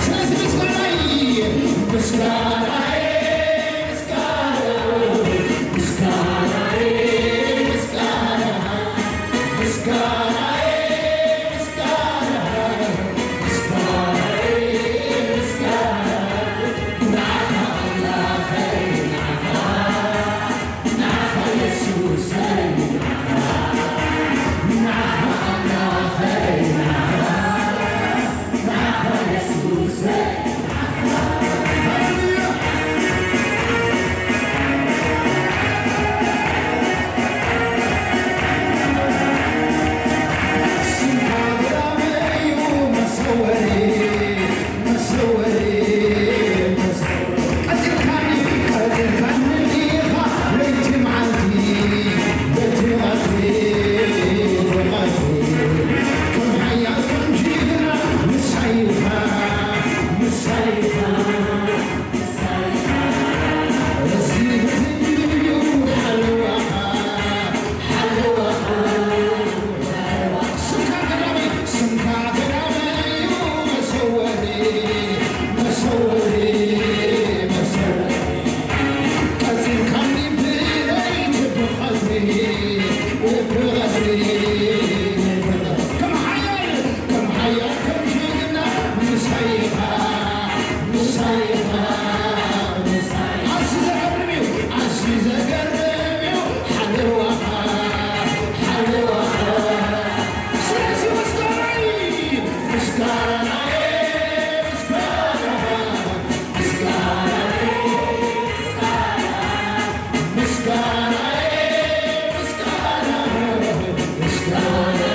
ስለዚ ምስጋናይ ምስጋናይ ኣዝዩ ዘገርም እዩ፣ ኣዝዩ ዘገርም እዩ። ሓለዋኻ፣ ሓለዋኻ። ስለዚ ምስጋናይ፣ ምስጋናይ፣ ምስጋናይ፣ ምስጋናይ፣ ምስጋናይ፣ ምስጋናይ፣ ምስጋናይ፣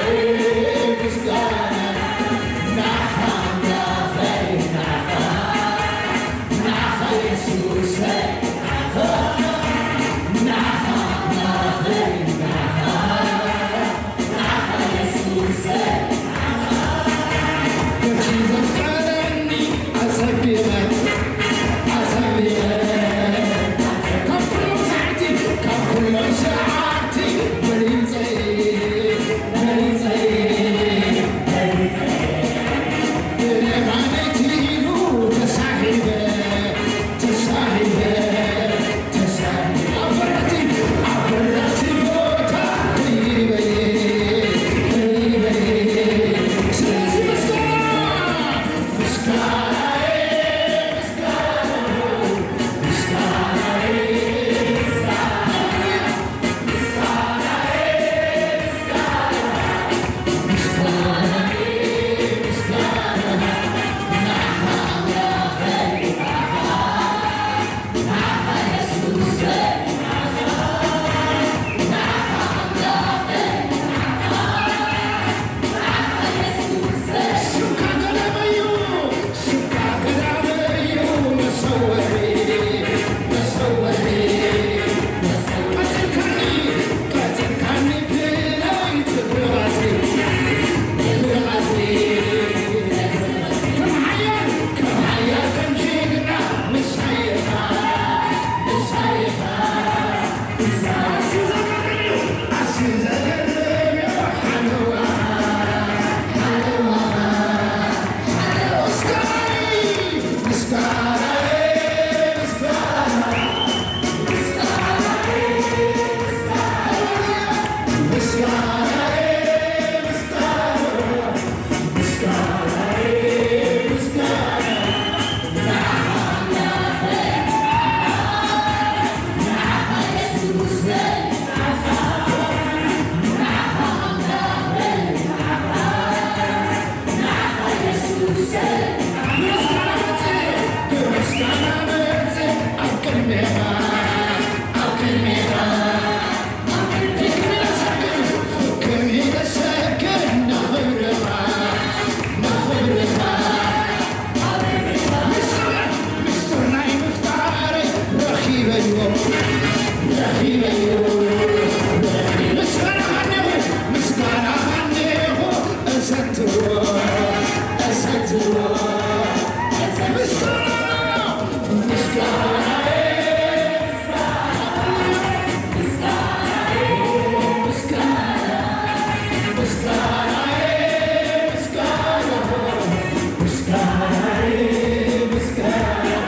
ምስጋናይ፣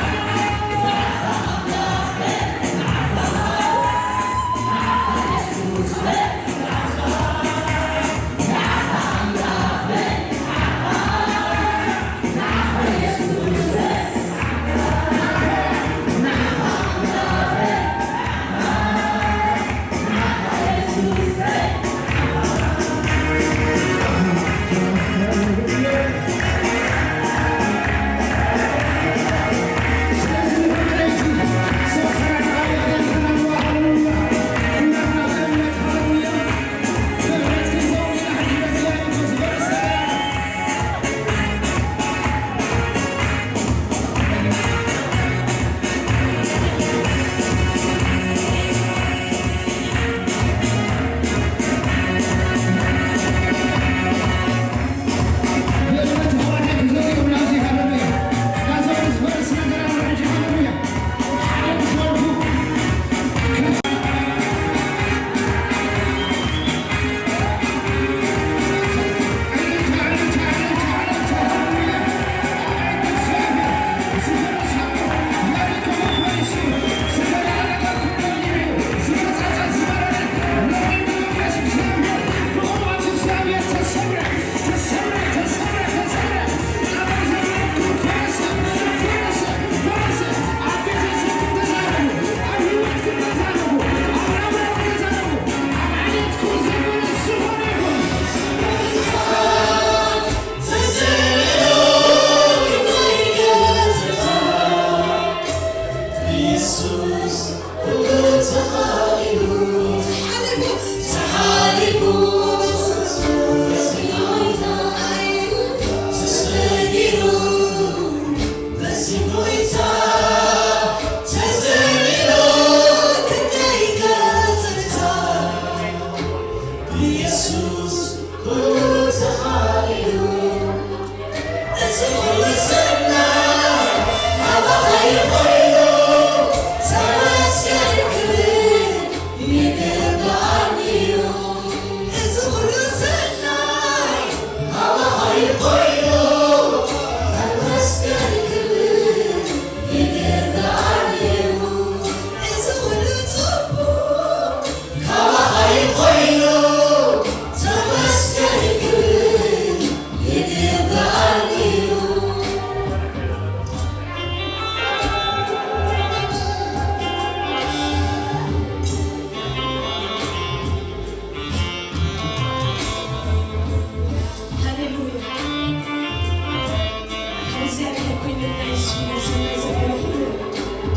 ስሙ ንዘበለ ኩሉ፣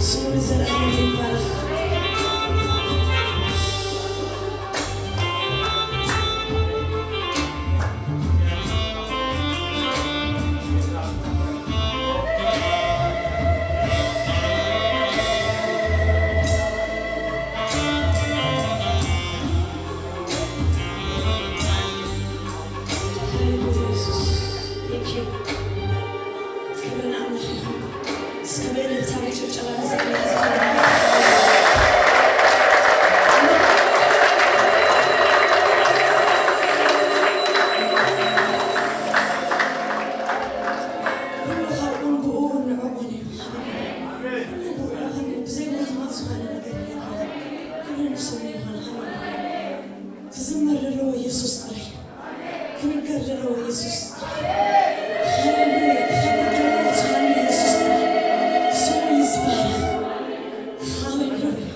ስሙ ንዘለኣለም ይባረኽ። ሃሌሉያ የሱስ። Thank you። ክብሪ ንኣምላኽ ይኹን። እስኪ ብእልልታ ብጭብጨባ ንዘምር። ኩሉ ካብኡን ብእኡን ንዕኡን እዩ። ኩሉ ብኡ ይኹን፣ ብዘይ ሞት ዝኾነ ነገር የለን። ክብሪ ንስሙ ይኹን። ሃሌሉያ። ክዝመር ዘለዎ የሱስ ጥራይ። ክንገር ዘለዎ የሱስ ጥራይ። ሃሌሉያ። ክኸብር ዘለዎ ቻሊ የሱስ ጥራይ። ስሙ ይዝባረኽ። ሃሌሉያ።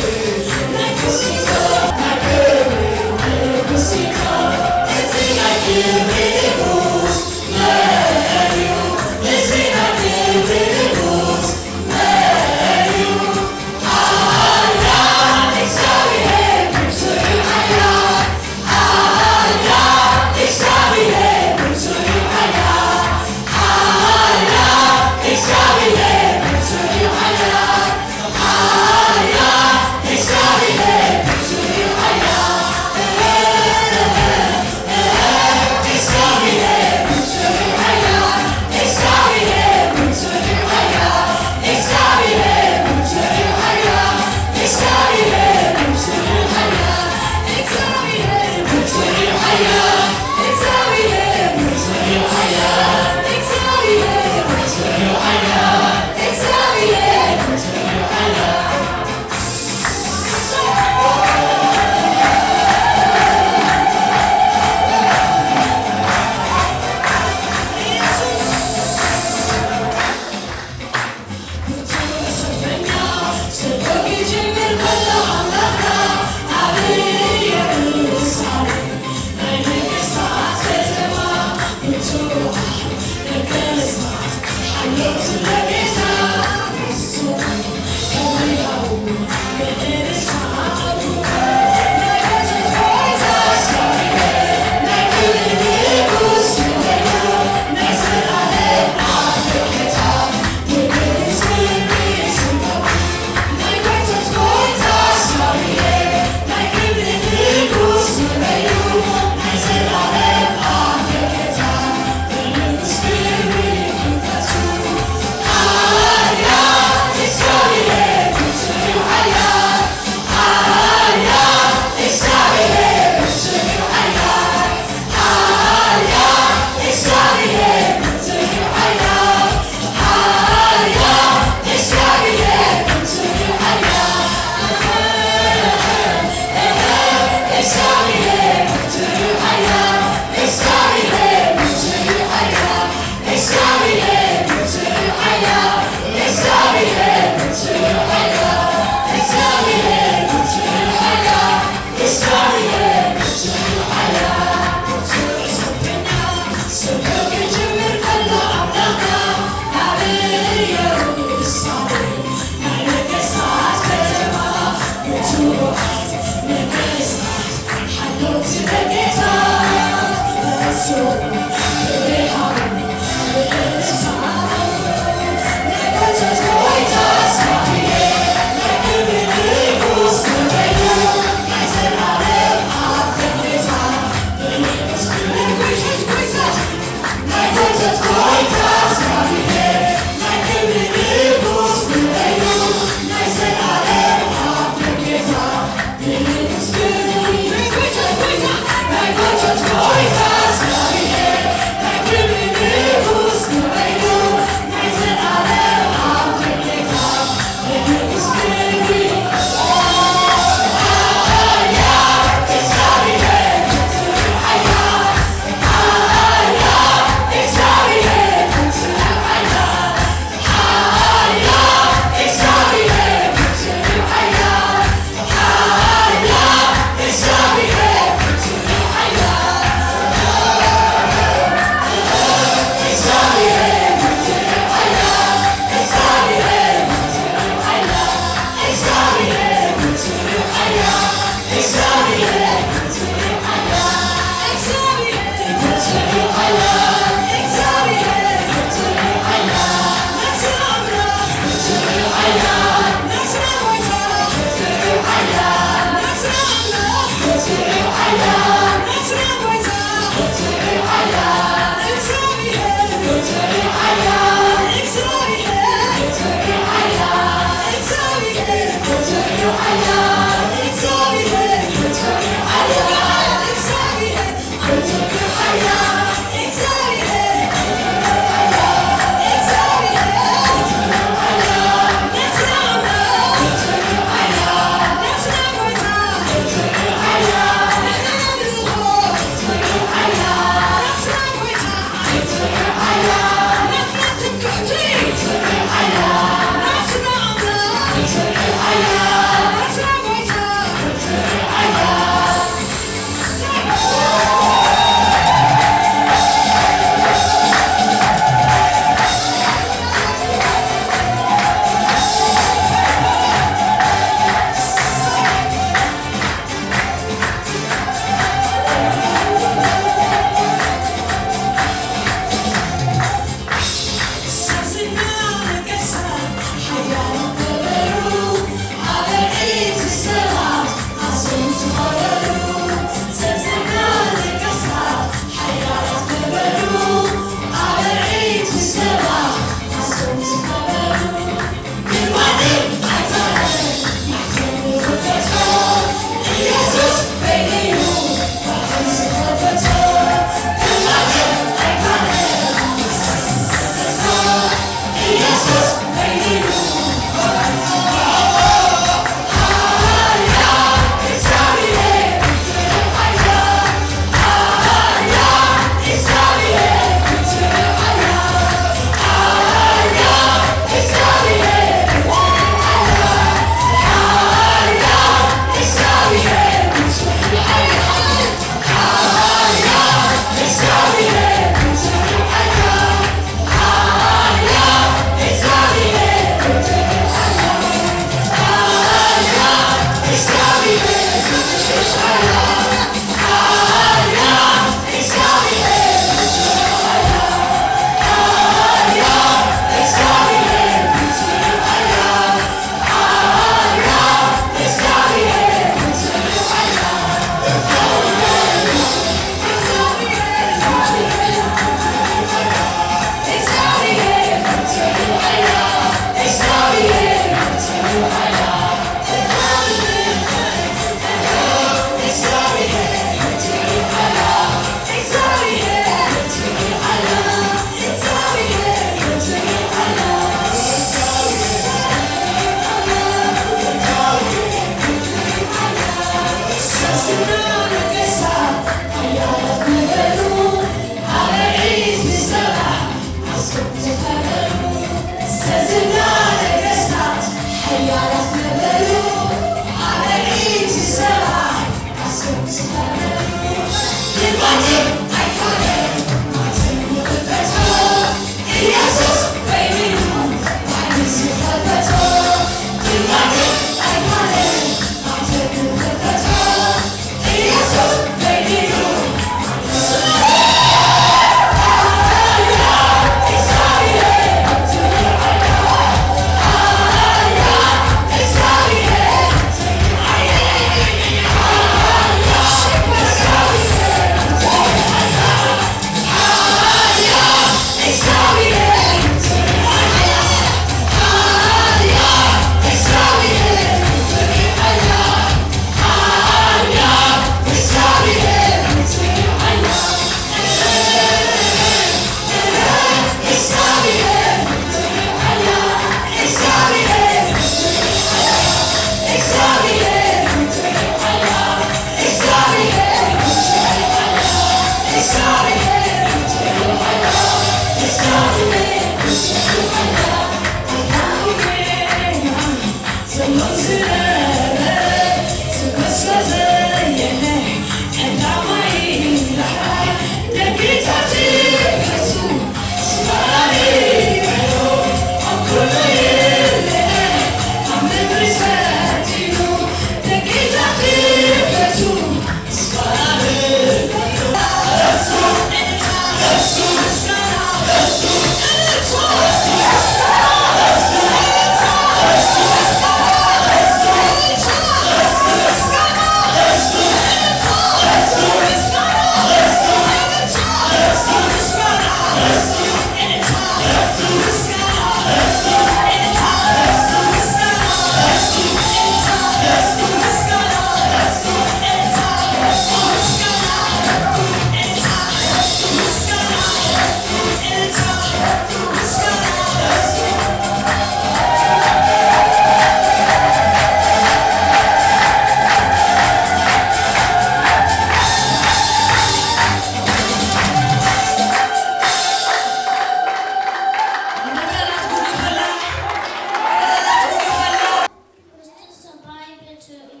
ክርስቶስ ሰማይ ቤቱ እዩ።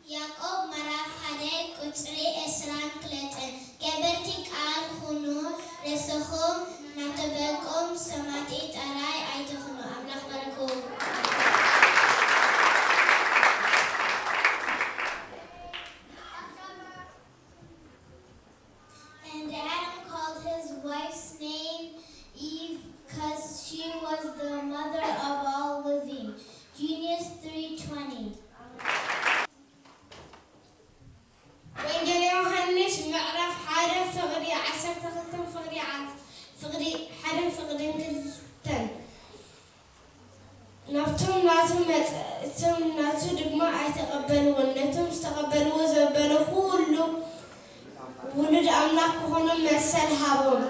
ያዕቆብ ምዕራፍ ሓደ ቁጽሪ ዕስራን ክልተን። ገበርቲ ቃል ኩኑ፣ ርእስኹም ናተበቁም ሰማዕቲ ጥራይ ኣይትኹኑ። ኣምላኽ ባርኩም። And Adam called his wife's name Eve, 'cause she was the mother of all living. Genesis three twenty. ወንጌል ዮሃንስ ምዕራፍ ሓደ ፍቕዲ ዓሰርተ ክልተን ፍቕዲ ዓስ-፣ ፍቕዲ ሓደን ፍቕድን ክልተን። ናብቶም ናቱ መጸ፣ እቶም ናቱ ድማ ኣይተቐበልዎን። ነቶም ዝተቐበልዎ ዘበለ ኩሉ ውሉድ ኣምላኽ ክኾኑ መሰል ሃቦም።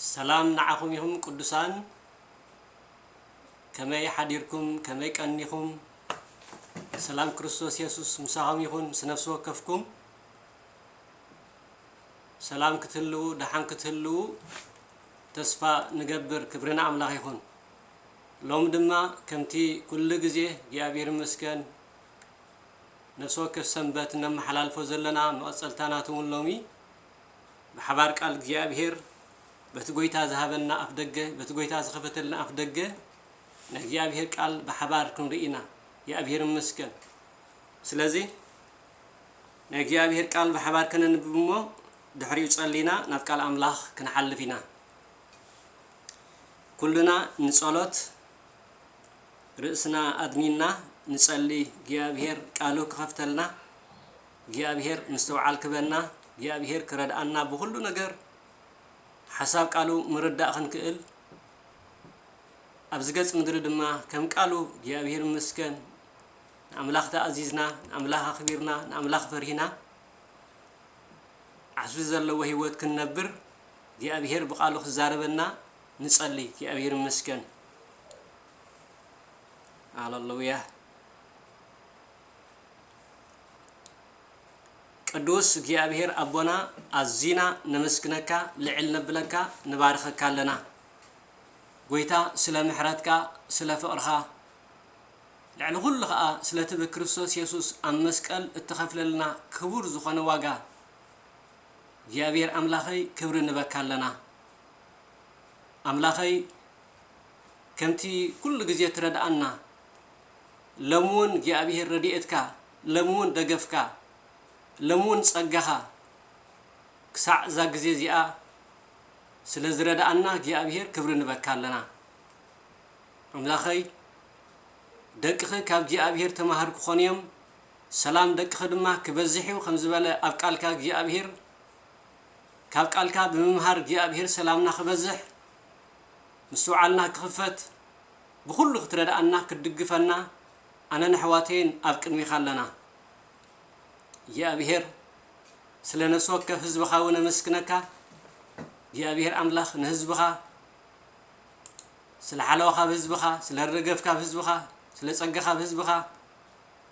ሰላም ንዓኹም ይኹን ቅዱሳን፣ ከመይ ሓዲርኩም? ከመይ ቀኒኹም? ሰላም ክርስቶስ የሱስ ምሳኹም ይኹን፣ ምስ ነፍሲ ወከፍኩም። ሰላም ክትህልዉ፣ ደሓን ክትህልዉ ተስፋ ንገብር። ክብሪ ንኣምላኽ ይኹን። ሎም ድማ ከምቲ ኩሉ ግዜ እግዚኣብሔር ይመስገን፣ ነፍሲ ወከፍ ሰንበት እነመሓላልፎ ዘለና መቐጸልታ ናቱ እውን ሎሚ ብሓባር ቃል እግዚኣብሔር በቲ ጐይታ ዝሃበና ኣፍ ደገ፣ በቲ ጐይታ ዝኸፈተልና ኣፍ ደገ ናይ እግዚኣብሔር ቃል ብሓባር ክንርኢ ኢና። እግዚኣብሔር ይመስገን። ስለዚ ናይ እግዚኣብሔር ቃል ብሓባር ከነንብብ እሞ ድሕሪኡ ጸሊና ናብ ቃል ኣምላኽ ክንሓልፍ ኢና። ኩልና ንጸሎት ርእስና ኣድኒና ንጸሊ። እግዚኣብሔር ቃሉ ክኸፍተልና፣ እግዚኣብሔር ምስትውዓል ክበና፣ እግዚኣብሔር ክረድኣና ብኹሉ ነገር ሓሳብ ቃሉ ምርዳእ ክንክእል፣ ኣብዚ ገጽ ምድሪ ድማ ከም ቃሉ እግዚኣብሔር ይመስገን ንኣምላኽ ተኣዚዝና፣ ንኣምላኽ ኣኽቢርና፣ ንኣምላኽ ፈሪህና ዓስቢ ዘለዎ ህይወት ክንነብር እግዚኣብሔር ብቃሉ ክዛረበና ንጸሊ። እግዚኣብሔር ይመስገን። ሃሌሉያ። ቅዱስ እግዚኣብሔር ኣቦና፣ ኣዚና ነመስግነካ፣ ልዕል ነብለካ፣ ንባርኸካ ኣለና። ጐይታ፣ ስለ ምሕረትካ፣ ስለ ፍቕርኻ፣ ልዕሊ ኩሉ ኸኣ ስለቲ ብክርስቶስ የሱስ ኣብ መስቀል እትኸፍለልና ክቡር ዝኾነ ዋጋ፣ እግዚኣብሔር ኣምላኸይ፣ ክብሪ ንበካ ኣለና። ኣምላኸይ፣ ከምቲ ኩሉ ግዜ ትረድኣና፣ ሎሚ እውን እግዚኣብሔር ረድኤትካ፣ ሎሚ እውን ደገፍካ፣ ሎሚ እውን ጸጋኻ ክሳዕ እዛ ግዜ እዚኣ ስለ ዝረድኣና እግዚኣብሔር ክብሪ ንበካ ኣለና። ኣምላኸይ፣ ደቅኺ ካብ እግዚኣብሔር ተማሃር ክኾኑ እዮም፣ ሰላም ደቅኺ ድማ ክበዝሕ እዩ ከም ዝበለ ኣብ ቃልካ እግዚኣብሔር፣ ካብ ቃልካ ብምምሃር እግዚኣብሔር ሰላምና ክበዝሕ፣ ምስትውዓልና ክኽፈት፣ ብኹሉ ክትረድኣና ክትድግፈና ኣነን ኣሕዋተይን ኣብ ቅድሚኻ ኣለና። እግዚኣብሔር ስለ ነፍሲ ወከፍ ህዝብኻ እውን ኣመስግነካ። እግዚኣብሔር ኣምላኽ ንህዝብኻ፣ ስለ ሓለዋኻ ኣብ ህዝብኻ፣ ስለ ደገፍካ ኣብ ህዝብኻ፣ ስለ ጸጋኻ ኣብ ህዝብኻ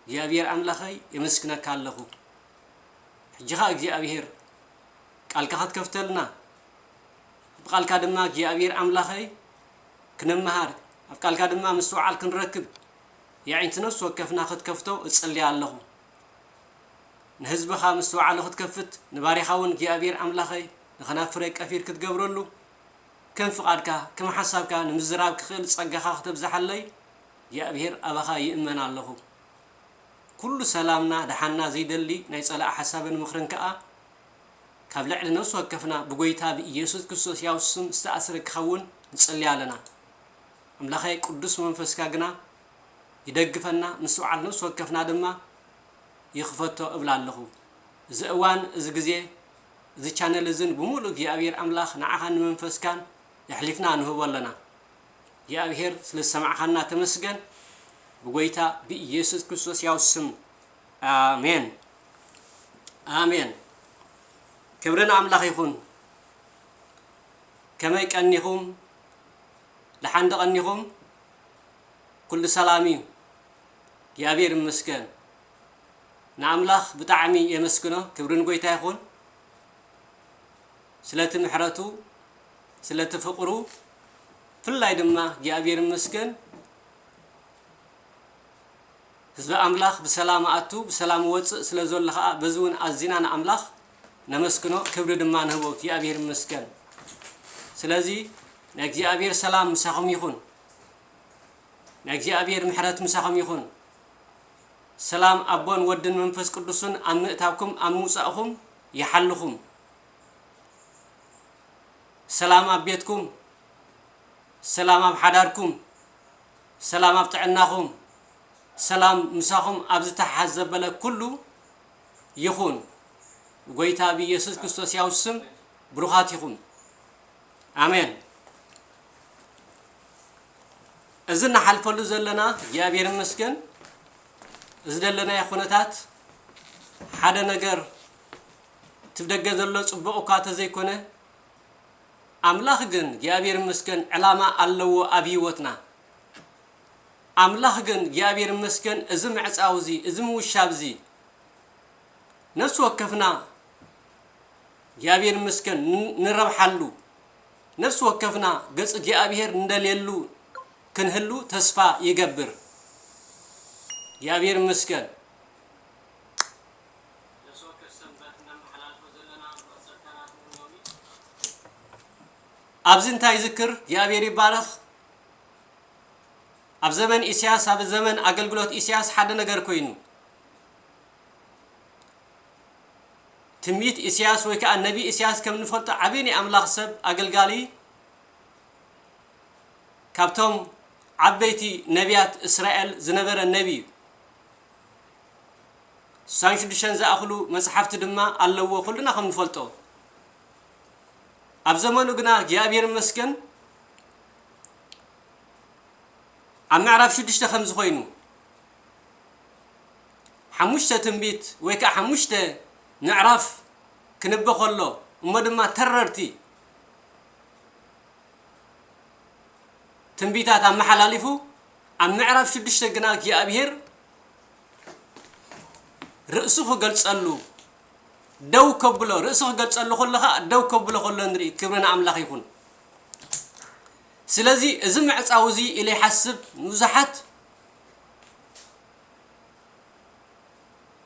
እግዚኣብሔር ኣምላኸይ የመስግነካ ኣለኹ። ሕጂ ኸኣ እግዚኣብሔር ቃልካ ክትከፍተልና፣ ብቃልካ ድማ እግዚኣብሔር ኣምላኸይ ክንመሃር፣ ኣብ ቃልካ ድማ ምስትውዓል ክንረክብ የዒንቲ ነፍሲ ወከፍና ክትከፍቶ እጽልያ ኣለኹ። ንህዝብኻ ምስትውዓሉ ክትከፍት፣ ንባሪኻ እውን እግዚኣብሔር ኣምላኸይ ንኸናፍረይ ቀፊር ክትገብረሉ፣ ከም ፍቓድካ፣ ከም ሓሳብካ ንምዝራብ ክኽእል ጸጋኻ ክተብዝሓለይ እግዚኣብሔር ኣባኻ ይእመን ኣለኹ። ኩሉ ሰላምና፣ ደሓንና ዘይደሊ ናይ ጸላኢ ሓሳብን ምኽርን ከኣ ካብ ልዕሊ ነፍሲ ወከፍና ብጐይታ ብኢየሱስ ክርስቶስ ያው ስም ዝተኣስረ ክኸውን ንጽሊ ኣለና። ኣምላኸይ ቅዱስ መንፈስካ ግና ይደግፈና፣ ምስትውዓል ነፍሲ ወከፍና ድማ ይኽፈቶ እብል ኣለኹ። እዚ እዋን፣ እዚ ግዜ፣ እዚ ቻነል እዝን ብምሉእ እግዚኣብሔር ኣምላኽ ንዓኻን ንመንፈስካን የሕሊፍና ንህቦ ኣለና። እግዚኣብሔር ስለ ዝሰማዕኻና ተመስገን። ብጐይታ ብኢየሱስ ክርስቶስ ያው ስም ኣሜን። ኣሜን። ክብሪ ንኣምላኽ ይኹን። ከመይ ቀኒኹም? ደሓን ዶ ቀኒኹም? ኩሉ ሰላም እዩ። እግዚኣብሔር ይመስገን። ንኣምላኽ ብጣዕሚ የመስግኖ። ክብሪ ንጎይታ ይኹን። ስለቲ ምሕረቱ፣ ስለቲ ፍቕሩ፣ ብፍላይ ድማ እግዚኣብሔር ይመስገን። ህዝቢ ኣምላኽ ብሰላም ኣቱ፣ ብሰላም ወፅእ ስለ ዘሎ ኸዓ በዚ እውን ኣዚና ንኣምላኽ ነመስግኖ፣ ክብሪ ድማ ንህቦ። እግዚኣብሔር ይመስገን። ስለዚ ናይ እግዚኣብሔር ሰላም ምሳኹም ይኹን። ናይ እግዚኣብሔር ምሕረት ምሳኹም ይኹን። ሰላም ኣቦን ወድን መንፈስ ቅዱስን ኣብ ምእታውኩም ኣብ ምውጻእኹም ይሓልኹም። ሰላም ኣብ ቤትኩም፣ ሰላም ኣብ ሓዳርኩም፣ ሰላም ኣብ ጥዕናኹም፣ ሰላም ምሳኹም ኣብ ዝተሓሓዝ ዘበለ ኩሉ ይኹን። ብጎይታ ብኢየሱስ ክርስቶስ ያው ስም ብሩኻት ኢኹም። ኣሜን። እዚ ንሓልፈሉ ዘለና እግዚኣብሔር ይመስገን። እዚ ዘለናዮ ኩነታት ሓደ ነገር እቲ ብደገ ዘሎ ጽቡቕ እኳ ተዘይኮነ፣ ኣምላኽ ግን እግዚኣብሔር ይመስገን ዕላማ ኣለዎ ኣብ ህይወትና። ኣምላኽ ግን እግዚኣብሔር ይመስገን እዚ ምዕጻው እዚ፣ እዚ ምውሻብ እዚ ነፍሲ ወከፍና እግዚኣብሔር ይመስገን ን-፣ ንረብሓሉ፣ ነፍሲ ወከፍና ገጽ እግዚኣብሔር እንደልየሉ ክንህሉ ተስፋ ይገብር። እግዚኣብሔር ይመስገን። ኣብዚ እንታይ ይዝክር? እግዚኣብሔር ይባረኽ። ኣብ ዘመን ኢሳያስ፣ ኣብ ዘመን ኣገልግሎት ኢሳያስ ሓደ ነገር ኮይኑ፣ ትንቢት ኢሳያስ ወይ ከዓ ነቢ ኢሳያስ ከም ንፈልጦ ዓብዪ ናይ ኣምላኽ ሰብ ኣገልጋሊ፣ ካብቶም ዓበይቲ ነቢያት እስራኤል ዝነበረ ነቢ እዩ። ስሳን ሽዱሽተን ዝኣኽሉ መጽሓፍቲ ድማ ኣለዎ፣ ኩልና ከም ንፈልጦ። ኣብ ዘመኑ ግና እግዚኣብሔር ይመስገን ኣብ ምዕራፍ ሽዱሽተ ከም ዝኾይኑ፣ ሓሙሽተ ትንቢት ወይ ከዓ ሓሙሽተ ምዕራፍ ክንበ ከሎ፣ እሞ ድማ ተረርቲ ትንቢታት ኣመሓላሊፉ፣ ኣብ ምዕራፍ ሽዱሽተ ግና እግዚኣብሔር ርእሱ ክገልጸሉ ደው ከብሎ፣ ርእሱ ክገልጸሉ ከሎ ኸኣ ደው ከብሎ ከሎ ንርኢ። ክብሪ ንኣምላኽ ይኹን። ስለዚ እዚ ምዕጻው እዚ ኢለ ይሓስብ፣ ንብዙሓት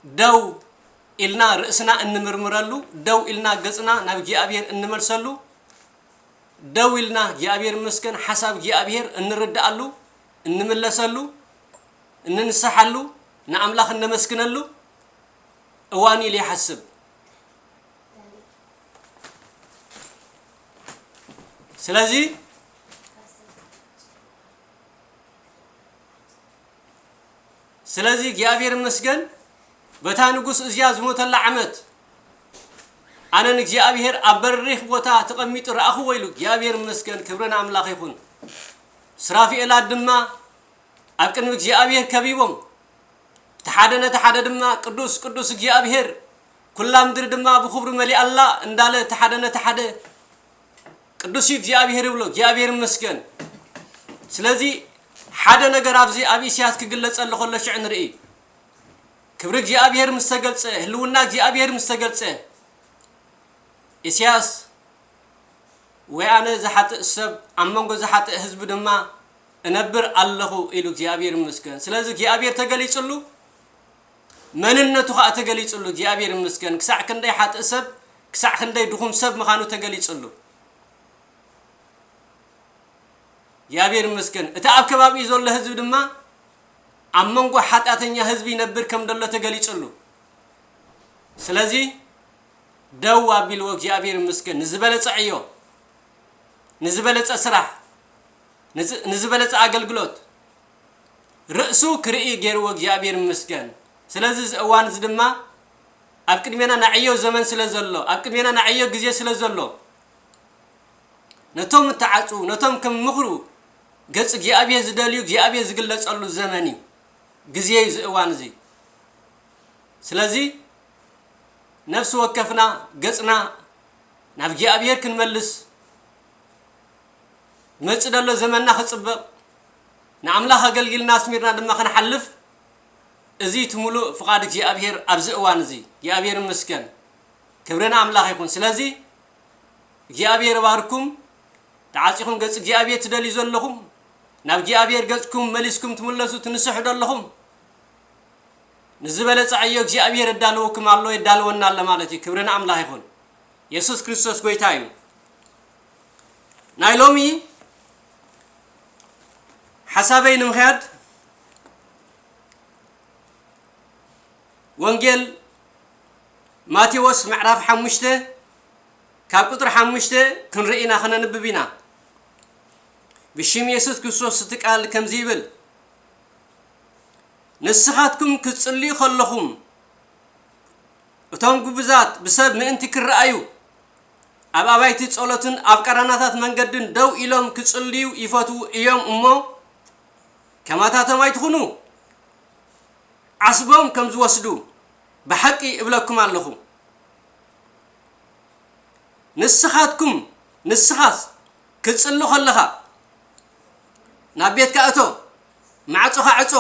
ደው ኢልና ርእስና እንምርምረሉ፣ ደው ኢልና ገጽና ናብ እግዚኣብሔር እንመልሰሉ፣ ደው ኢልና እግዚኣብሔር ይመስገን ሓሳብ እግዚኣብሔር እንርድኣሉ፣ እንምለሰሉ፣ እንንስሓሉ፣ ንኣምላኽ እነመስግነሉ እዋን ኢሉ ይሓስብ። ስለዚ ስለዚ እግዚኣብሔር ይመስገን፣ በታ ንጉስ እዝያ ዝሞተላ ዓመት ኣነ ንእግዚኣብሔር ኣብ በሪኽ ቦታ ተቐሚጡ ረኣኽዎ ኢሉ። እግዚኣብሔር ይመስገን፣ ክብሪ ንኣምላኽ ይኹን። ስራፊኤላት ድማ ኣብ ቅድሚ እግዚኣብሔር ከቢቦም፣ እቲ ሓደ ነቲ ሓደ ድማ ቅዱስ ቅዱስ እግዚኣብሔር፣ ኩላ ምድሪ ድማ ብኽብሩ መሊኣ ኣላ እንዳለ እቲ ሓደ ነቲ ሓደ ቅዱስ እዩ እግዚኣብሔር ይብሎ። እግዚኣብሔር ይመስገን። ስለዚ ሓደ ነገር ኣብዚ ኣብ ኢሳያስ ክግለጸሉ ከሎ ሽዑ ንርኢ። ክብሪ እግዚኣብሔር ምስ ተገልጸ፣ ህልውና እግዚኣብሔር ምስ ተገልጸ፣ ኢሳያስ ወይ ኣነ ዝሓጥእ ሰብ ኣብ መንጎ ዝሓጥእ ህዝቢ ድማ እነብር ኣለኹ ኢሉ እግዚኣብሔር ይመስገን። ስለዚ እግዚኣብሔር ተገሊጽሉ፣ መንነቱ ኸኣ ተገሊጽሉ እግዚኣብሔር ይመስገን። ክሳዕ ክንደይ ሓጥእ ሰብ፣ ክሳዕ ክንደይ ድኹም ሰብ ምዃኑ ተገሊጽሉ። እግዚኣብሔር ይመስገን። እቲ ኣብ ከባቢኡ ዘሎ ህዝቢ ድማ ኣብ መንጎ ሓጢኣተኛ ህዝቢ ይነብር ከም ደሎ ተገሊጽሉ። ስለዚ ደው ኣቢልዎ እግዚኣብሔር ይመስገን። ንዝበለጸ ዕዮ፣ ንዝበለጸ ስራሕ፣ ንዝ-፣ ንዝበለጸ ኣገልግሎት ርእሱ ክርኢ ገይርዎ እግዚኣብሔር ይመስገን። ስለዚ እዚ እዋን እዚ ድማ ኣብ ቅድሜና ናይ ዕዮ ዘመን ስለ ዘሎ፣ ኣብ ቅድሜና ናይ ዕዮ ግዜ ስለ ዘሎ፣ ነቶም እተዓጽዉ፣ ነቶም ከም ምኽሩ ገጽ እግዚኣብሔር ዝደልዩ እግዚኣብሔር ዝግለጸሉ ዘመን እዩ፣ ግዜ እዩ እዚ እዋን እዚ። ስለዚ ነፍሲ ወከፍና ገጽና ናብ እግዚኣብሔር ክንመልስ፣ መጽእ ደሎ ዘመንና ክጽብቕ፣ ንኣምላኽ ኣገልጊልና ኣስሚርና ድማ ክንሓልፍ፣ እዚ እቲ ምሉእ ፍቓድ እግዚኣብሔር ኣብዚ እዋን እዚ። እግዚኣብሔር ይመስገን። ክብሪ ንኣምላኽ ይኹን። ስለዚ እግዚኣብሔር ይባርኩም። ተዓጺኹም ገጽ እግዚኣብሔር ትደልዩ ዘለኹም፣ ናብ እግዚኣብሔር ገጽኩም መሊስኩም ትምለሱ ትንስሑ ዘለኹም፣ ንዝበለጸ ዕዮ እግዚኣብሔር የዳልወኩም ኣሎ፣ የዳልወና ኣሎ ማለት እዩ። ክብሪ ንኣምላኽ ይኹን። የሱስ ክርስቶስ ጐይታ እዩ። ናይ ሎሚ ሓሳበይ ንምኽያድ ወንጌል ማቴዎስ ምዕራፍ ሓሙሽተ ካብ ቁጽሪ ሓሙሽተ ክንርኢ ኢና፣ ከነንብብ ኢና። ብሽም የሱስ ክርስቶስ እቲ ቃል ከምዚ ይብል፣ ንስኻትኩም ክትጽልዩ ከለኹም፣ እቶም ግቡዛት ብሰብ ምእንቲ ክረኣዩ፣ ኣብ ኣባይቲ ጸሎትን ኣብ ቀራናታት መንገድን ደው ኢሎም ክጽልዩ ይፈትዉ እዮም እሞ፣ ከማታቶም ኣይትኹኑ። ዓስቦም ከም ዝወስዱ ብሓቂ እብለኩም ኣለኹ። ንስኻትኩም ንስኻስ ክትጽሊ ከለኻ ናብ ቤትካ እቶ፣ ማዕጾኻ ዕጾ፣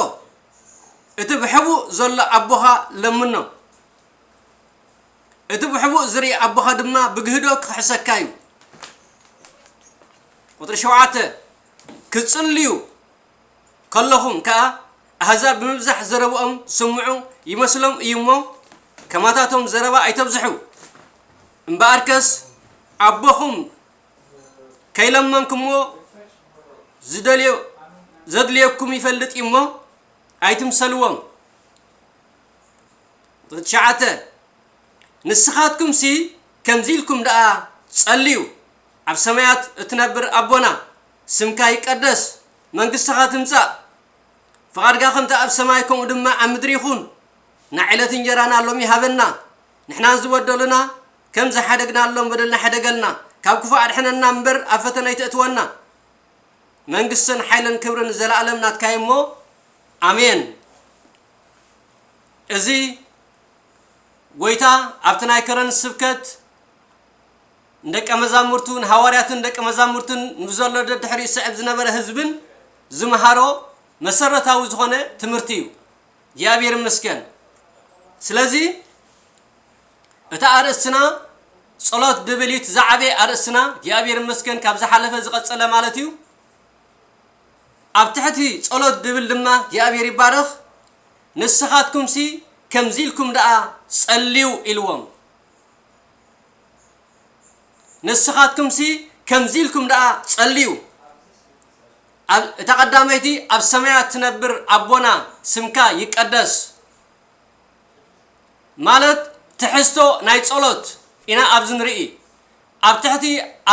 እቲ ብሕቡእ ዘሎ ኣቦኻ ለምኖ፣ እቲ ብሕቡእ ዝርኢ ኣቦኻ ድማ ብግህዶ ክኽሕሰካ እዩ። ቁጽሪ ሸውዓተ፣ ክትጽልዩ ከለኹም ከኣ ኣህዛብ ብምብዛሕ ዘረብኦም ስምዑ ይመስሎም እዩ እሞ፣ ከማታቶም ዘረባ ኣይተብዝሑ። እምበኣርከስ ኣቦኹም ከይለመንኩምዎ ዝደልዮ-፣ ዘድልየኩም ይፈልጥ እዩ እሞ ኣይትምሰልዎም። ትሽዓተ፣ ንስኻትኩምሲ ከምዚ ኢልኩም ደኣ ጸልዩ፣ ኣብ ሰማያት እትነብር ኣቦና፣ ስምካ ይቀደስ፣ መንግስትኻ ትምጻእ፣ ፍቓድካ ከምቲ ኣብ ሰማይ ከምኡ ድማ ኣብ ምድሪ ይኹን። ናይ ዕለት እንጀራና ሎሚ ሃበና፣ ንሕናን ዝበደሉና ከም ዝሓደግናሎም በደልና ሓደገልና፣ ካብ ክፉእ ኣድሕነና እምበር ኣብ ፈተነ ኣይተእትወና። መንግስትን ሓይልን ክብርን ንዘለኣለም ናትካ እዩ እሞ፣ ኣሜን። እዚ ጎይታ ኣብቲ ናይ ከረን ስብከት ንደቀ መዛሙርቱ፣ ንሃዋርያትን ደቀ መዛሙርትን፣ ንዘሎ ደድሕሪኡ ዝስዕብ ዝነበረ ህዝብን ዝመሃሮ መሰረታዊ ዝኾነ ትምህርቲ እዩ። እግዚኣብሔር ይመስገን። ስለዚ እቲ ኣርእስትና ጸሎት ድብል እዩ፣ እቲ ዝዓበየ ኣርእስትና። እግዚኣብሔር ይመስገን፣ ካብ ዝሓለፈ ዝቐጸለ ማለት እዩ። ኣብ ትሕቲ ጸሎት ድብል ድማ እግዚኣብሔር ይባረኽ። ንስኻትኩምሲ ከምዚ ኢልኩም ደኣ ጸልዩ ኢልዎም። ንስኻትኩምሲ ከምዚ ኢልኩም ደኣ ጸልዩ። ኣብ-፣ እታ ቀዳመይቲ፣ ኣብ ሰማያት ትነብር ኣቦና፣ ስምካ ይቀደስ። ማለት ትሕዝቶ ናይ ጸሎት ኢና ኣብዚ ንርኢ። ኣብ ትሕቲ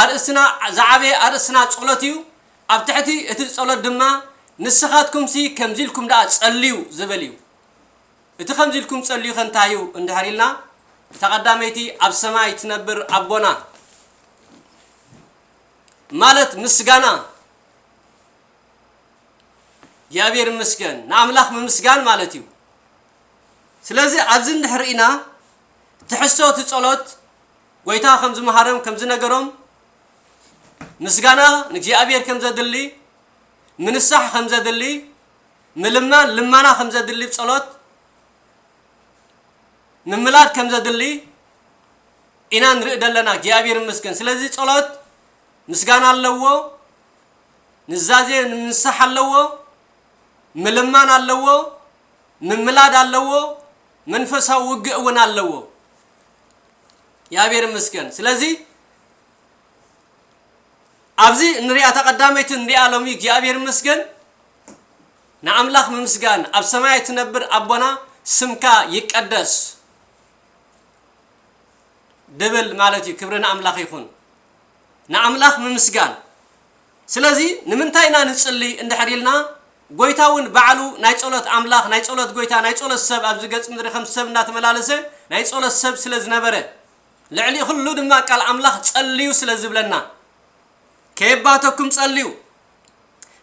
ኣርእስትና፣ ዝዓበየ ኣርእስትና ጸሎት እዩ። ኣብ ትሕቲ እቲ ጸሎት ድማ ንስኻትኩምሲ ከምዚ ኢልኩም ደኣ ጸልዩ ዝብል እዩ። እቲ ከምዚ ኢልኩም ጸልዩ ከ እንታይ እዩ እንድሕር ኢልና፣ እታ ቀዳመይቲ ኣብ ሰማይ ትነብር ኣቦና ማለት ምስጋና፣ እግዚኣብሔር ይመስገን፣ ንኣምላኽ ምምስጋን ማለት እዩ። ስለዚ ኣብዚ እንድሕር ርኢና ትሕዝቶ እቲ ጸሎት፣ ጎይታ ከም ዝመሃሮም፣ ከም ዝነገሮም፣ ምስጋና ንእግዚኣብሔር ከም ዘድሊ፣ ምንሳሕ ከም ዘድሊ፣ ምልማን ልመና ከም ዘድሊ፣ ጸሎት ምምላድ ከም ዘድሊ ኢና ንርኢ ዘለና። እግዚኣብሔር ይመስገን። ስለዚ ጸሎት ምስጋና ኣለዎ፣ ንዛዜ ንምንሳሕ ኣለዎ፣ ምልማን ኣለዎ፣ ምምላድ ኣለዎ፣ መንፈሳዊ ውግእ እውን ኣለዎ። እግዚኣብሔር ይመስገን። ስለዚ ኣብዚ እንሪኣ፣ እታ ቀዳመይቲ እንሪኣ ሎሚ እግዚኣብሔር ይመስገን፣ ንኣምላኽ ምምስጋን፣ ኣብ ሰማይ ትነብር ኣቦና ስምካ ይቀደስ ድብል ማለት እዩ። ክብሪ ንኣምላኽ ይኹን። ንኣምላኽ ምምስጋን። ስለዚ ንምንታይ ኢና ንጽሊ እንድሕር ኢልና፣ ጎይታ እውን ባዕሉ ናይ ጸሎት ኣምላኽ፣ ናይ ጸሎት ጎይታ፣ ናይ ጸሎት ሰብ ኣብዚ ገጽ ምድሪ ከም ሰብ እናተመላለሰ ናይ ጸሎት ሰብ ስለ ዝነበረ፣ ልዕሊ ኩሉ ድማ ቃል ኣምላኽ ጸልዩ ስለ ዝብለና፣ ከየባተኩም ጸልዩ፣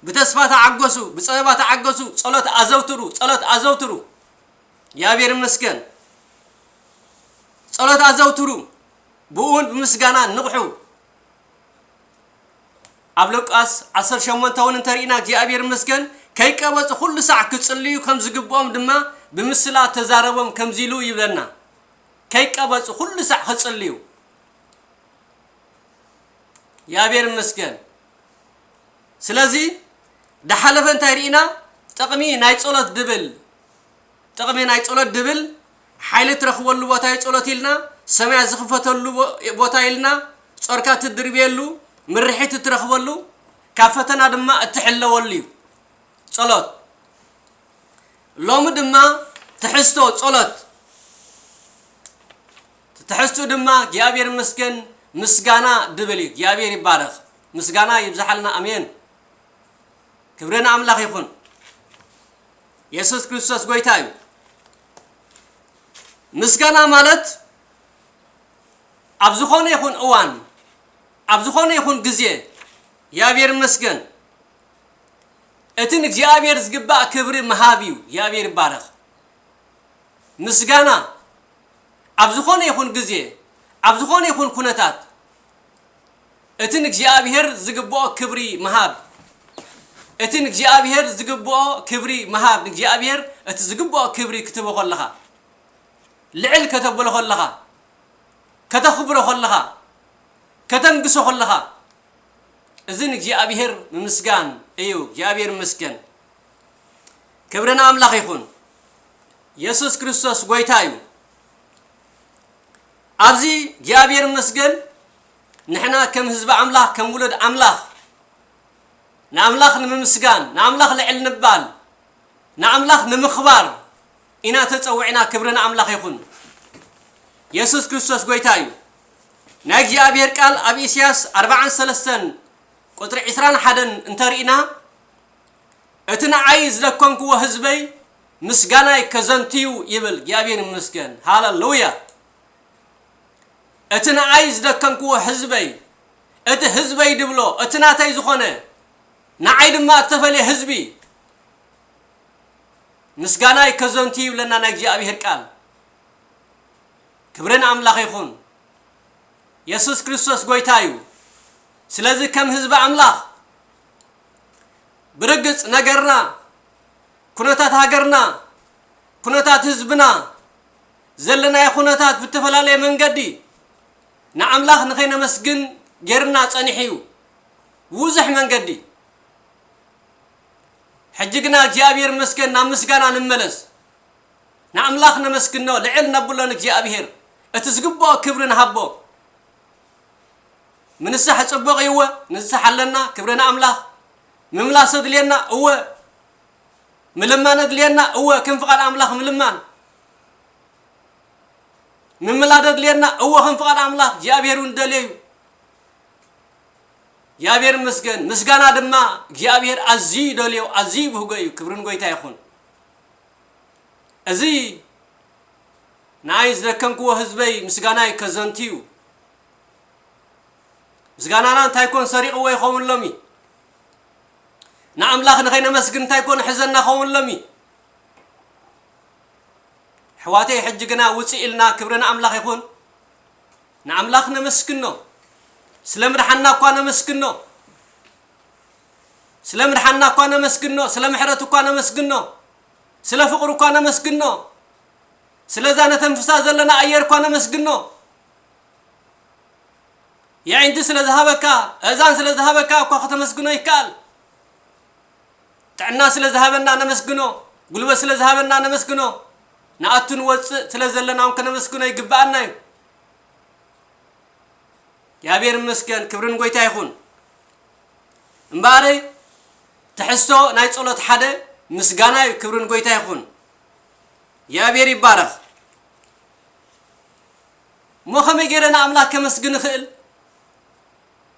ብተስፋ ተዓገሱ፣ ብጸበባ ተዓገሱ፣ ጸሎት ኣዘውትሩ፣ ጸሎት ኣዘውትሩ። እግዚኣብሔር ይመስገን። ጸሎት ኣዘውትሩ፣ ብእውን ብምስጋና ንቕሑ። ኣብ ሉቃስ ዓሰርተ ሸሞንተ እውን እንተርኢና እግዚኣብሔር ይመስገን፣ ከይቀበጹ ኩሉ ሳዕ ክጽልዩ ከም ዝግብኦም ድማ ብምስላ ተዛረቦም ከምዚ ኢሉ ይብለና። ከይቀበጹ ኩሉ ሳዕ ክጽልዩ። እግዚኣብሔር ይመስገን። ስለዚ፣ ዳሓለፈ እንታይ ርኢና? ጥቕሚ ናይ ጸሎት ድብል፣ ጥቕሚ ናይ ጸሎት ድብል፣ ሓይሊ ትረኽበሉ ቦታ እዩ ጸሎት ኢልና፣ ሰማያት ዝኽፈተሉ ቦ-፣ ቦታ ኢልና፣ ጾርካ ትድርብየሉ፣ ምርሒት እትረኽበሉ፣ ካብ ፈተና ድማ እትሕለወሉ እዩ ጸሎት። ሎሚ ድማ ትሕዝቶ ጸሎት፣ ትሕዝቱ ድማ እግዚኣብሔር ይመስገን፣ ምስጋና ድብል እዩ። እግዚኣብሔር ይባረኽ። ምስጋና ይብዝሓልና። ኣሜን። ክብሪ ንኣምላኽ ይኹን። የሱስ ክርስቶስ ጎይታ እዩ። ምስጋና ማለት ኣብ ዝኾነ ይኹን እዋን፣ ኣብ ዝኾነ ይኹን ግዜ፣ እግዚኣብሔር ይመስገን፣ እቲ ንእግዚኣብሔር ዝግባእ ክብሪ ምሃብ እዩ። እግዚኣብሔር ይባረኽ። ምስጋና ኣብ ዝኾነ ይኹን ግዜ፣ ኣብ ዝኾነ ይኹን ኩነታት፣ እቲ ንእግዚኣብሔር ዝግብኦ ክብሪ ምሃብ። እቲ ንእግዚኣብሔር ዝግብኦ ክብሪ ምሃብ። ንእግዚኣብሔር እቲ ዝግብኦ ክብሪ ክትህቦ ከለኻ፣ ልዕል ከተብሎ ከለኻ፣ ከተኽብሮ ከለኻ፣ ከተንግሶ ከለኻ፣ እዚ ንእግዚኣብሔር ምምስጋን እዩ። እግዚኣብሔር ይመስገን። ክብሪ ንኣምላኽ ይኹን። የሱስ ክርስቶስ ጎይታ እዩ። ኣብዚ እግዚኣብሔር ይመስገን፣ ንሕና ከም ህዝቢ ኣምላኽ፣ ከም ውሉድ ኣምላኽ፣ ንኣምላኽ ንምምስጋን፣ ንኣምላኽ ልዕል ንባል፣ ንኣምላኽ ንምኽባር ኢና ተጸዊዕና። ክብሪ ንኣምላኽ ይኹን። የሱስ ክርስቶስ ጎይታ እዩ። ናይ እግዚኣብሔር ቃል ኣብ ኢሳያስ ኣርብዓን ሰለስተን ቁጽሪ ዕስራን ሓደን እንተርኢና፣ እቲ ንዓይ ዝደከምክዎ ህዝበይ ምስጋናይ ከዘንትዩ ይብል። እግዚኣብሔር ይመስገን። ሃሌሉያ። እቲ ንዓይ ዝደከምክዎ ህዝበይ፣ እቲ ህዝበይ ድብሎ፣ እቲ ናተይ ዝኾነ፣ ንዓይ ድማ እተፈልየ ህዝቢ፣ ምስጋናይ ከዘንቱ ይብለና ናይ እግዚኣብሔር ቃል። ክብሪ ንኣምላኽ ይኹን። የሱስ ክርስቶስ ጎይታ እዩ። ስለዚ ከም ህዝቢ ኣምላኽ፣ ብርግጽ ነገርና፣ ኩነታት ሃገርና፣ ኩነታት ህዝብና፣ ዘለናዮ ኩነታት ብተፈላለየ መንገዲ ንኣምላኽ ንኸይነመስግን ጌርና ጸኒሑ እዩ። ብዙሕ መንገዲ። ሕጂ ግና እግዚኣብሔር ይመስገን፣ ናብ ምስጋና ንመለስ። ንኣምላኽ ነመስግኖ፣ ልዕል ነብሎ ንእግዚኣብሔር። እቲ ዝግብኦ ክብሪ ንሃቦ። ምንሳሕ ጽቡቕ እዩ፣ እወ፣ ንንሳሕ ኣለና፣ ክብሪ ንኣምላኽ። ምምላስ ኣድልየና፣ እወ። ምልማን ኣድልየና፣ እወ፣ ከም ፍቓድ ኣምላኽ ምልማን። ምምላድ ኣድልየና፣ እወ፣ ከም ፍቓድ ኣምላኽ እግዚኣብሔር እውን ደልዮ እዩ። እግዚኣብሔር ይመስገን። ምስጋና ድማ እግዚኣብሔር ኣዝዩ ይደልዮ፣ ኣዝዩ ይብህጎ እዩ። ክብሪ ንጎይታ ይኹን። እዚ ንኣይ ዝደከምክዎ ህዝበይ ምስጋናይ ከዘንቱ እዩ። ምስጋናና እንታይ ኮን ሰሪቕዎ ይኸውን ሎሚ? ንኣምላኽ ንኸይነመስግን እንታይ ኮን ሒዘና ኸውን ሎሚ? ኣሕዋተይ፣ ሕጂ ግና ውፅእ ኢልና፣ ክብሪ ንኣምላኽ ይኹን። ንኣምላኽ ነመስግኖ። ስለ ምድሓና እኳ ነመስግኖ። ስለ ምድሓና እኳ ነመስግኖ። ስለ ምሕረቱ እኳ ነመስግኖ። ስለ ፍቕሩ እኳ ነመስግኖ። ስለዛ ነተንፍሳ ዘለና ኣየር እኳ ነመስግኖ። የዒንቲ ስለ ዝሃበካ፣ ኣእዛን ስለ ዝሃበካ እኳ ከተመስግኖ ይከኣል። ጥዕና ስለ ዝሃበና ነመስግኖ፣ ጉልበት ስለ ዝሃበና ነመስግኖ፣ ንኣቱ ንወጽእ ስለ ዘለና እውን ከነመስግኖ ይግብኣና እዩ። እግዚኣብሔር ይመስገን፣ ክብሪ ንጎይታ ይኹን። እምበኣር ትሕዝቶ ናይ ጸሎት ሓደ ምስጋና እዩ፣ ክብሪ ንጎይታ ይኹን። እግዚኣብሔር ይባረኽ። እሞ ከመይ ገይረ ንኣምላኽ ከመስግን እኽእል?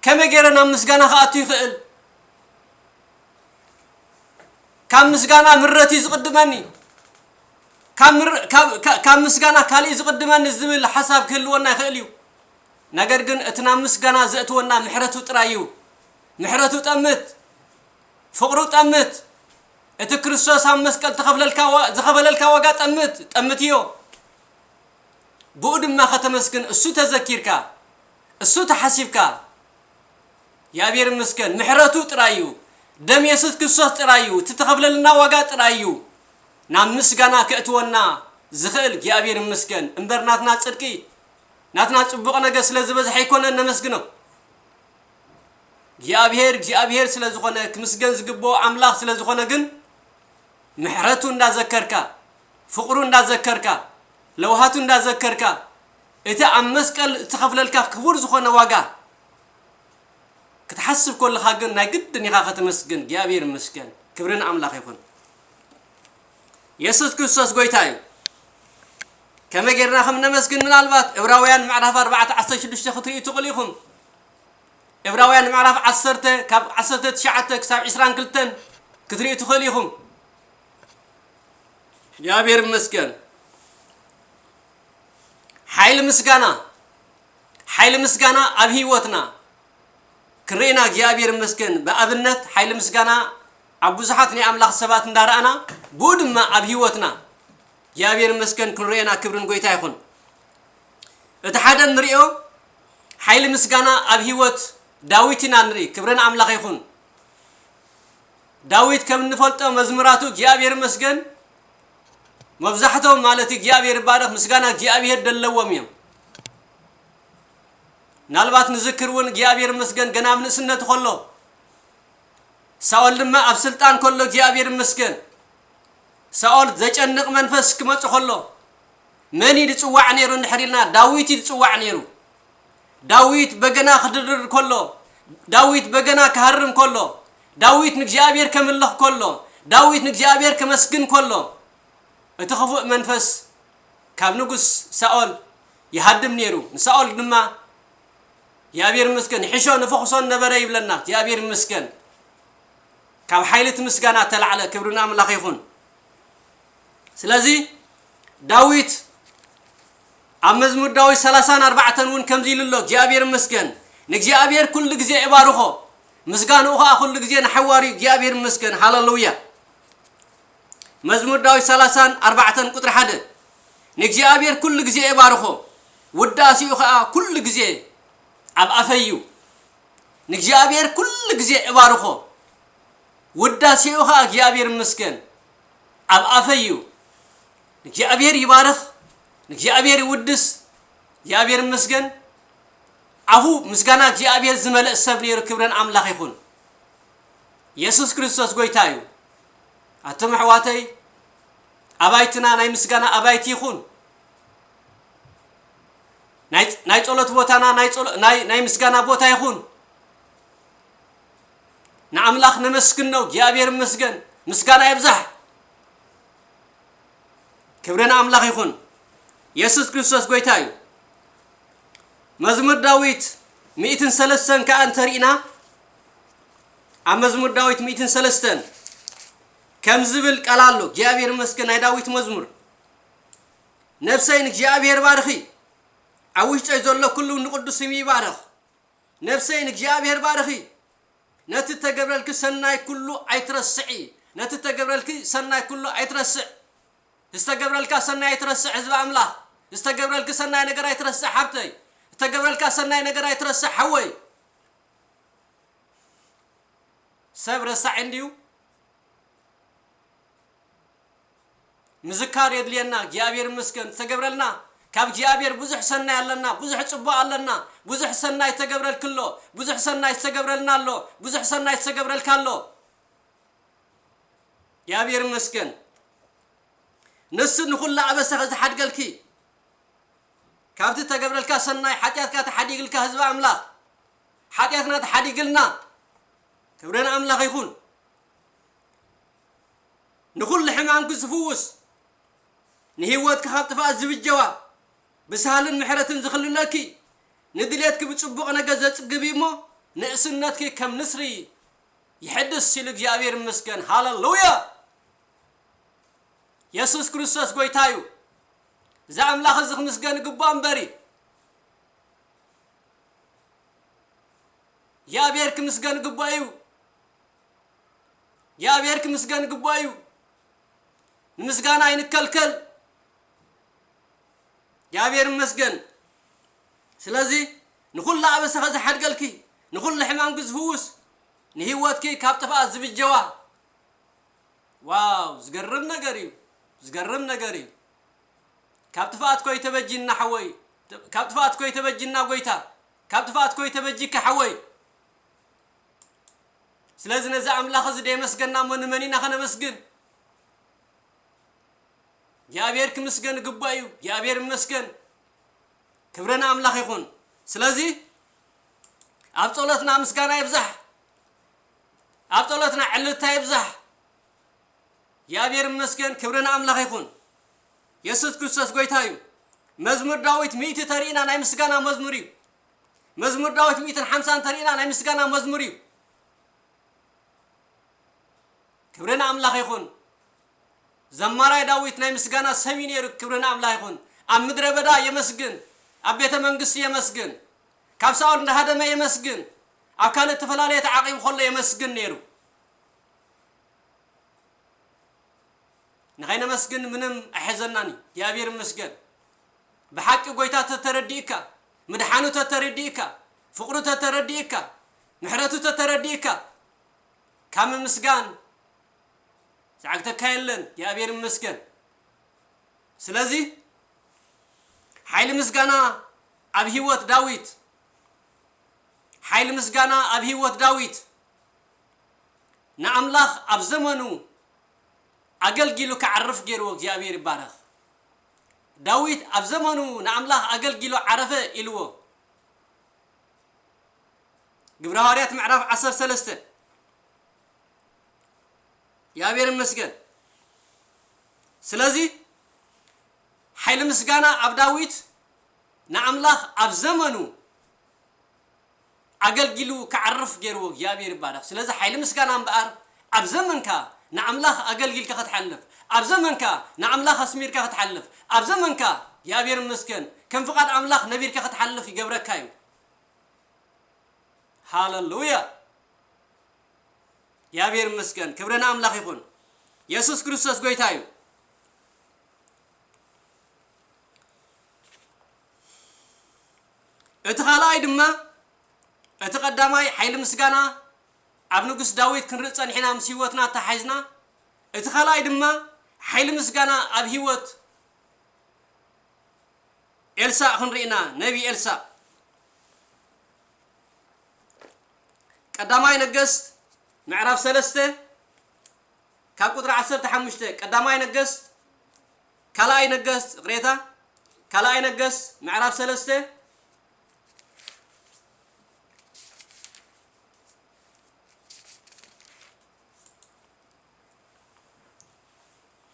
ከመይ ገይረ ናብ ምስጋና ክኣቱ ይኽእል? ካብ ምስጋና ምረት እዩ ዝቕድመኒ፣ ካብ ምር-፣ ካብ፣ ካብ፣ ካብ ምስጋና ካልእ እዩ ዝቕድመኒ ዝብል ሓሳብ ክህልወና ይኽእል እዩ። ነገር ግን እቲ ናብ ምስጋና ዘእትወና ምሕረቱ ጥራይ እዩ። ምሕረቱ ጠምት፣ ፍቕሩ ጠምት፣ እቲ ክርስቶስ ኣብ መስቀል ተኸፍለልካ ዋ-፣ ዝኸፈለልካ ዋጋ ጠምት፣ ጠምት እዮ። ብኡ ድማ ከተመስግን እሱ ተዘኪርካ፣ እሱ ተሓሲብካ፣ እግዚኣብሔር ይመስገን፣ ምሕረቱ ጥራይ እዩ። ደም የሱስ ክርስቶስ ጥራይ እዩ። እቲ ተኸፍለልና ዋጋ ጥራይ እዩ ናብ ምስጋና ከእትወና ዝኽእል። እግዚኣብሔር ይመስገን። እምበር ናትና ጽድቂ፣ ናትና ጽቡቕ ነገር ስለ ዝበዝሐ ኣይኮነን ነመስግኖ። እግዚኣብሔር፣ እግዚኣብሔር ስለ ዝኾነ፣ ክምስገን ዝግብኦ ኣምላኽ ስለ ዝኾነ ግን፣ ምሕረቱ እንዳዘከርካ፣ ፍቕሩ እንዳዘከርካ፣ ለውሃቱ እንዳዘከርካ፣ እቲ ኣብ መስቀል ዝተኸፍለልካ ክቡር ዝኾነ ዋጋ ክትሓስብ ከለኻ ግን ናይ ግድን ኢኻ ከተመስግን። እግዚኣብሔር ይመስገን። ክብሪ ንኣምላኽ ይኹን። የሱስ ክርስቶስ ጎይታ እዩ። ከመይ ጌርና ከም ነመስግን ምናልባት ዕብራውያን ምዕራፍ ኣርባዕተ ዓሰርተ ሽዱሽተ ክትርእዩ ትኽእሉ ኢኹም። ዕብራውያን ምዕራፍ ዓሰርተ ካብ ዓሰርተ ትሽዓተ ክሳብ ዕስራን ክልተን ክትርእዩ ትኽእሉ ኢኹም። እግዚኣብሔር ይመስገን። ሓይሊ ምስጋና፣ ሓይሊ ምስጋና ኣብ ህይወትና ክንርኢና እግዚኣብሔር ይመስገን። ብኣብነት ሓይሊ ምስጋና ኣብ ብዙሓት ናይ ኣምላኽ ሰባት እንዳረኣና፣ ብኡ ድማ ኣብ ህይወትና እግዚኣብሔር ይመስገን ክንርኢና ክብርን ጎይታ ይኹን። እቲ ሓደ እንርእዮ ሓይሊ ምስጋና ኣብ ህይወት ዳዊት ኢና ንርኢ። ክብሪ ንኣምላኽ ይኹን። ዳዊት ከም እንፈልጦ መዝሙራቱ እግዚኣብሔር ይመስገን፣ መብዛሕቶም ማለት እግዚኣብሔር ይባረኽ፣ ምስጋና እግዚኣብሔር ደለዎም እዮም። ምናልባት ንዝክር እውን እግዚኣብሔር ይመስገን፣ ገና ኣብ ንእስነቱ ከሎ፣ ሳኦል ድማ ኣብ ስልጣን ከሎ እግዚኣብሔር ይመስገን፣ ሳኦል ዘጨንቕ መንፈስ ክመጽእ ከሎ፣ መን እዩ ዝጽዋዕ ነይሩ እንድሕር ኢልና፣ ዳዊት እዩ ዝጽዋዕ ነይሩ። ዳዊት በገና ክድርድር ከሎ፣ ዳዊት በገና ክሃርም ከሎ፣ ዳዊት ንእግዚኣብሔር ከምልኽ ከሎ፣ ዳዊት ንእግዚኣብሔር ከመስግን ከሎ፣ እቲ ክፉእ መንፈስ ካብ ንጉስ ሳኦል ይሃድም ነይሩ። ንሳኦል ድማ እግዚኣብሔር ይመስገን፣ ይሕሾ ንፈኹሶን ነበረ ይብለና። እግዚኣብሔር ይመስገን። ካብ ሓይሊ እቲ ምስጋና ተላዕለ። ክብሪ ንኣምላኽ ይኹን። ስለዚ ዳዊት ኣብ መዝሙር ዳዊት ሰላሳን ኣርባዕተን እውን ከምዚ ኢሉ ኣሎ፣ እግዚኣብሔር ይመስገን፣ ንእግዚኣብሔር ኩሉ ግዜ እባርኾ፣ ምስጋንኡ ኸዓ ኩሉ ግዜ ንሓዋርዩ እግዚኣብሔር ይመስገን። ሃሌሉያ። መዝሙር ዳዊት ሰላሳን ኣርባዕተን ቁጥሪ ሓደ፣ ንእግዚኣብሔር ኩሉ ግዜ እባርኾ፣ ውዳሴኡ ኸዓ ኩሉ ግዜ ኣብ ኣፈይ እዩ። ንእግዚኣብሔር ኩሉ ግዜ እባርኾ፣ ውዳሴኡ ኸዓ እግዚኣብሔር ይመስገን ኣብ ኣፈይ እዩ። ንእግዚኣብሔር ይባርኽ፣ ንእግዚኣብሔር ይውድስ፣ እግዚኣብሔር ይመስገን። ኣፉ ምስጋና እግዚኣብሔር ዝመልእ ሰብ ነይሩ። ክብረን ኣምላኽ ይኹን። የሱስ ክርስቶስ ጎይታ እዩ። ኣቱም ኣሕዋተይ፣ ኣባይትና ናይ ምስጋና ኣባይቲ ይኹን። ናይ፣ ናይ ጸሎት ቦታና ናይ ጸሎ-፣ ናይ፣ ናይ ምስጋና ቦታ ይኹን። ንኣምላኽ ነመስግኖ፣ እግዚኣብሔር ይመስገን። ምስጋና ይብዛሕ። ክብሪ ንኣምላኽ ይኹን። የሱስ ክርስቶስ ጎይታ እዩ። መዝሙር ዳዊት ሚእትን ሰለስተን ከኣ እንተሪእና፣ ኣብ መዝሙር ዳዊት ሚእትን ሰለስተን ከም ዝብል ቃል ኣሎ። እግዚኣብሔር ይመስገን፣ ናይ ዳዊት መዝሙር። ነፍሰይ ንእግዚኣብሔር ባርኺ፣ ኣብ ውሽጠይ ዘሎ ኩሉ ንቕዱስ ስሙ ይባርኽ። ነፍሰይ ንእግዚኣብሔር ባርኺ፣ ነቲ እተገብረልኪ ሰናይ ኩሉ ኣይትረስዒ፣ ነቲ እተገብረልኪ ሰናይ ኩሉ ኣይትረስዕ። ዝተገብረልካ ሰናይ ኣይትረስዕ ህዝቢ ኣምላኽ፣ ዝተገብረልኪ ሰናይ ነገር ኣይትረስዕ ሓብተይ፣ ዝተገብረልካ ሰናይ ነገር ኣይትረስዕ ሓወይ። ሰብ ረሳዒ እንድዩ። ምዝካር የድልየና። እግዚኣብሔር ይመስገን ዝተገብረልና። ካብ እግዚኣብሔር ብዙሕ ሰናይ ኣለና፣ ብዙሕ ጽቡቕ ኣለና። ብዙሕ ሰናይ ዝተገብረልኪ ኣሎ፣ ብዙሕ ሰናይ ዝተገብረልና ኣሎ፣ ብዙሕ ሰናይ ዝተገብረልካ ኣሎ። እግዚኣብሔር ይመስገን። ንሱ ንኹሉ ኣበሳኺ ዝሓድገልኪ፣ ካብቲ ተገብረልካ ሰናይ ሓጢኣትካ ተሓዲግልካ ህዝቢ ኣምላኽ፣ ሓጢኣትና ተሓዲግልና። ክብሪ ንኣምላኽ ይኹን። ንኹሉ ሕማምኪ ዝፍውስ፣ ንህይወትኪ ካብ ጥፍኣት ዝብጀዋ፣ ብሳህልን ምሕረትን ዝኽልለኪ፣ ንድሌትኪ ብጽቡቕ ነገር ዘጽግብ እዩ እሞ፣ ንእስነትኪ ከም ንስሪ ይሕድስ ኢሉ እግዚኣብሔር ይመስገን። ሃሌሉያ! የሱስ ክርስቶስ ጎይታ እዩ። እዚ ኣምላኽ እዚ ክምስገን ይግባእ እምበሪ፣ እግዚኣብሔር ክምስገን ይግባእ እዩ። እግዚኣብሔር ክምስገን ይግባእ እዩ። ንምስጋና ኣይንከልከል። እግዚኣብሔር ይመስገን። ስለዚ ንኹላ ኣበሳኺ ዝሓድገልኪ፣ ንኹሉ ሕማምኪ ዝፍውስ፣ ንህይወትኪ ካብ ጥፍኣት ዝብጀዋ፣ ዋው፣ ዝገርም ነገር እዩ። ዝገርም ነገር እዩ። ካብ ጥፍኣት ኮይ ተበጂና ሓወይ። ካብ ጥፍኣት ኮይ ተበጂና ጎይታ። ካብ ጥፍኣት ኮይ ተበጂካ ሓወይ። ስለዚ ነዚ ኣምላኽ እዚ ደየመስገና እሞ ንመን ኢና ከነመስግን? እግዚኣብሔር ክምስገን ይግባእ እዩ። እግዚኣብሔር ይመስገን። ክብሪ ንኣምላኽ ይኹን። ስለዚ ኣብ ጸሎትና ምስጋና ይብዛሕ። ኣብ ጸሎትና ዕልልታ ይብዛሕ። እግዚኣብሔር ይመስገን። ክብሪ ንኣምላኽ ይኹን። የሱስ ክርስቶስ ጎይታ እዩ። መዝሙር ዳዊት ሚእቲ ተሪእና ናይ ምስጋና መዝሙር እዩ። መዝሙር ዳዊት ሚእትን ሓምሳን ተሪእና ናይ ምስጋና መዝሙር እዩ። ክብሪ ንኣምላኽ ይኹን። ዘማራይ ዳዊት ናይ ምስጋና ሰብ እዩ ነይሩ። ክብሪ ንኣምላኽ ይኹን። ኣብ ምድረ በዳ የመስግን፣ ኣብ ቤተ መንግስቲ የመስግን፣ ካብ ሳኦል እንዳሃደመ የመስግን፣ ኣብ ካልእ እተፈላለየ ተዓቒቡ ከሎ የመስግን ነይሩ። ንኸይነመስግን ምንም ኣይሕዘናን እዩ። እግዚኣብሔር ይመስገን። ብሓቂ ጎይታ ተተረዲእካ፣ ምድሓኑ ተተረዲእካ፣ ፍቕሩ ተተረዲእካ፣ ምሕረቱ ተተረዲእካ ካብ ምምስጋን ዝዓግተካ የለን። እግዚኣብሔር ይመስገን። ስለዚ ሓይሊ ምስጋና ኣብ ህይወት ዳዊት፣ ሓይሊ ምስጋና ኣብ ህይወት ዳዊት ንኣምላኽ ኣብ ዘመኑ ኣገልጊሉ ክዓርፍ ገይርዎ። እግዚኣብሔር ይባረኽ። ዳዊት ኣብ ዘመኑ ንኣምላኽ ኣገልጊሉ ዓረፈ ኢልዎ። ግብረ ሃዋርያት ምዕራፍ ዓሰርተ ሰለስተ። እግዚኣብሔር ይመስገን። ስለዚ ሓይሊ ምስጋና ኣብ ዳዊት ንኣምላኽ ኣብ ዘመኑ ኣገልጊሉ ክዓርፍ ገይርዎ። እግዚኣብሔር ይባረኽ። ስለዚ ሓይሊ ምስጋና እምበኣር ኣብ ዘመንካ ንኣምላኽ ኣገልጊልካ ክትሓልፍ፣ ኣብ ዘመንካ ንኣምላኽ ኣስሚርካ ክትሓልፍ፣ ኣብ ዘመንካ እግዚኣብሔር ይመስገን ከም ፍቓድ ኣምላኽ ነቢርካ ክትሓልፍ ይገብረካ እዩ። ሃለሉያ። እግዚኣብሔር ይመስገን። ክብሪ ንኣምላኽ ይኹን። የሱስ ክርስቶስ ጎይታ እዩ። እቲ ካልኣይ ድማ፣ እቲ ቀዳማይ ሓይሊ ምስጋና ኣብ ንጉስ ዳዊት ክንርኢ ጸኒሕና ምስ ህይወትና ኣተሓሒዝና፣ እቲ ካልኣይ ድማ ሓይሊ ምስጋና ኣብ ህይወት ኤልሳእ ክንርኢ ኢና። ነቢ ኤልሳእ ቀዳማይ ነገስት ምዕራፍ ሰለስተ ካብ ቁጥሪ ዓሰርተ ሓሙሽተ። ቀዳማይ ነገስት፣ ካልኣይ ነገስት፣ ይቕሬታ፣ ካልኣይ ነገስት ምዕራፍ ሰለስተ፣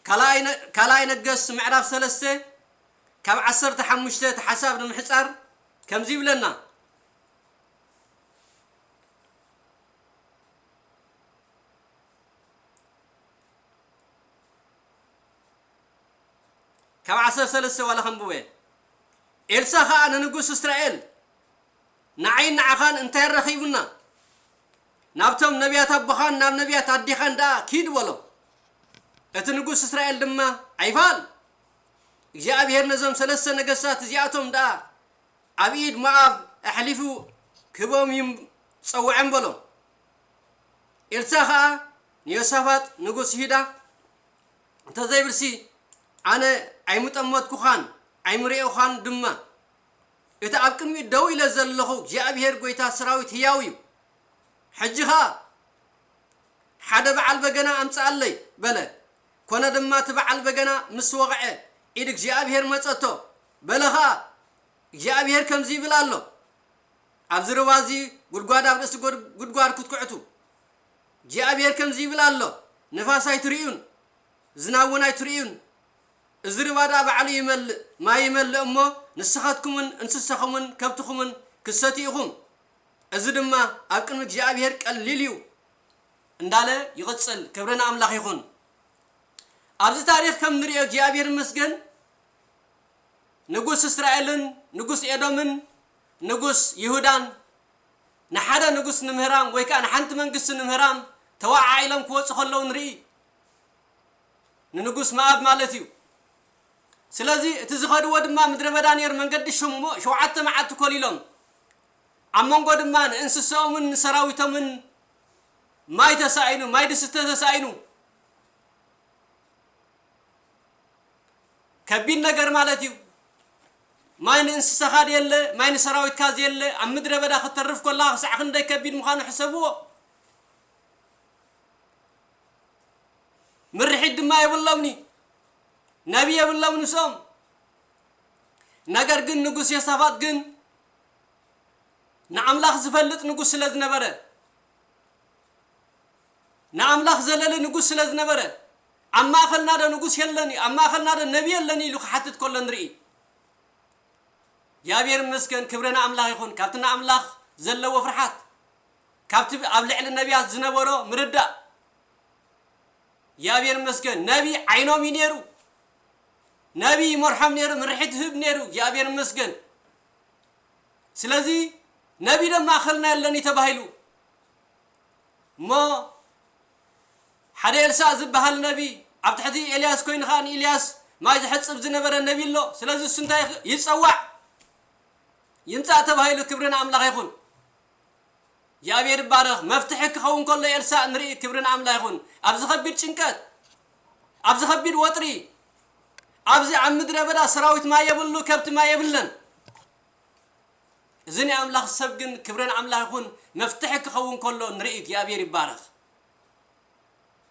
ካልኣይ ነ-፣ ካልኣይ ነገስት ምዕራፍ ሰለስተ ካብ ዓሰርተ ሓሙሽተ እቲ ሓሳብ ንምሕጻር ከምዚ ይብለና። ካብ ዓሰርተ ሰለስተ ዋላ ከንብቦ እየ። ኤልሳ ኸኣ ንንጉስ እስራኤል፣ ንዓይን ንዓኻን እንታይ ረኺቡና? ናብቶም ነቢያት ኣቦኻን ናብ ነቢያት ኣዴኻን ደኣ ኪድ በሎ። እቲ ንጉስ እስራኤል ድማ ኣይፋል፣ እግዚኣብሔር ነዞም ሰለስተ ነገስታት እዚኣቶም ደኣ ኣብ ኢድ ሞኣብ ኣሕሊፉ ክህቦም እዩ ጸውዐም በሎ። ኤልሳ ኸኣ ንዮሳፋጥ ንጉስ ይሁዳ፣ እንተዘይብልሲ ኣነ ኣይምጠመትኩኻን ኣይምርእኹኻን ድማ። እቲ ኣብ ቅድሚኡ ደው ኢለ ዘለኹ እግዚኣብሔር ጐይታ ሰራዊት ህያው እዩ። ሕጂ ኸኣ ሓደ በዓል በገና ኣምጽኣለይ በለ። ኮነ ድማ እቲ በዓል በገና ምስ ወቕዐ ኢድ እግዚኣብሔር መጸቶ። በለ ኸኣ እግዚኣብሔር ከምዚ ይብል ኣሎ፣ ኣብዚ ሩባ እዚ ጒድጓድ ኣብ ርእሲ ጒድ-፣ ጒድጓድ ክትኩዕቱ እግዚኣብሔር ከምዚ ይብል ኣሎ፣ ንፋስ ኣይትርእዩን፣ ዝናብ እውን ኣይትርእዩን። እዚ ሩባ ደኣ ባዕሉ ይመልእ፣ ማይ ይመልእ እሞ ንስኻትኩምን እንስሳኹምን ከብትኹምን ክትሰትዩ ኢኹም። እዚ ድማ ኣብ ቅድሚ እግዚኣብሔር ቀሊል እዩ እንዳለ ይቕጽል። ክብሪ ንኣምላኽ ይኹን። ኣብዚ ታሪኽ ከም ንርእዮ እግዚኣብሔር ይመስገን፣ ንጉስ እስራኤልን ንጉስ ኤዶምን ንጉስ ይሁዳን ንሓደ ንጉስ ንምህራም ወይ ከኣ ንሓንቲ መንግስቲ ንምህራም ተወዓዒሎም ክወጹ ከለዉ ንርኢ። ንንጉስ መኣብ ማለት እዩ። ስለዚ እቲ ዝኸድዎ ድማ ምድረ በዳ ነይሩ፣ መንገዲ ሸሞ-፣ ሸውዓተ መዓልቲ ኮሊሎም። ኣብ መንጎ ድማ ንእንስሳኦምን ንሰራዊቶምን ማይ ተሳኢኑ፣ ማይ ድስተ ተሳኢኑ። ከቢድ ነገር ማለት እዩ። ማይ ንእንስሳኻ ዘየለ፣ ማይ ንሰራዊትካ ዘየለ፣ ኣብ ምድረ በዳ ክትተርፍ ከለኻ ክሳዕ ክንደይ ከቢድ ምዃኑ ሕሰብዎ። ምርሒት ድማ የብሎምኒ፣ ነቢ የብሎምን ምስኦም። ነገር ግን ንጉስ ዮሳፋጥ ግን ንኣምላኽ ዝፈልጥ ንጉስ ስለ ዝነበረ፣ ንኣምላኽ ዘለሊ ንጉስ ስለ ዝነበረ፣ ኣብ ማእኸልና ዶ ንጉስ የለን እዩ፣ ኣብ ማእኸልና ዶ ነቢ የለን እዩ ኢሉ ክሓትት ከሎ ንርኢ። እግዚኣብሔር ይመስገን፣ ክብሪ ንኣምላኽ ይኹን። ካብቲ ንኣምላኽ ዘለዎ ፍርሓት፣ ካብቲ ኣብ ልዕሊ ነቢያት ዝነበሮ ምርዳእ፣ እግዚኣብሔር ይመስገን። ነቢ ዓይኖም እዩ ነይሩ፣ ነቢ ይመርሖም ነይሩ፣ ምርሒት ይህብ ነይሩ። እግዚኣብሔር ይመስገን። ስለዚ ነቢ ዶ ኣብ ማእኸልና የለን እዩ ተባሂሉ። እሞ ሓደ ኤልሳእ ዝበሃል ነቢ ኣብ ትሕቲ ኤልያስ ኮይኑ ኸኣ ንኤልያስ ማይ ዝሕጽብ ዝነበረ ነቢ ኣሎ። ስለዚ እሱ እንታይ ይጸዋዕ? ይምጻእ ተባሂሉ። ክብሪ ንኣምላኽ ይኹን። እግዚኣብሔር ይባረኽ። መፍትሒ ክኸውን ከሎ ኤልሳእ ንርኢ። ክብሪ ንኣምላኽ ይኹን። ኣብዚ ከቢድ ጭንቀት፣ ኣብዚ ከቢድ ወጥሪ፣ ኣብዚ ኣብ ምድረ በዳ ሰራዊት ማይ የብሉ፣ ከብቲ ማይ የብለን። እዚ ናይ ኣምላኽ ሰብ ግን፣ ክብሪ ንኣምላኽ ይኹን፣ መፍትሒ ክኸውን ከሎ ንርኢ። እግዚኣብሔር ይባረኽ።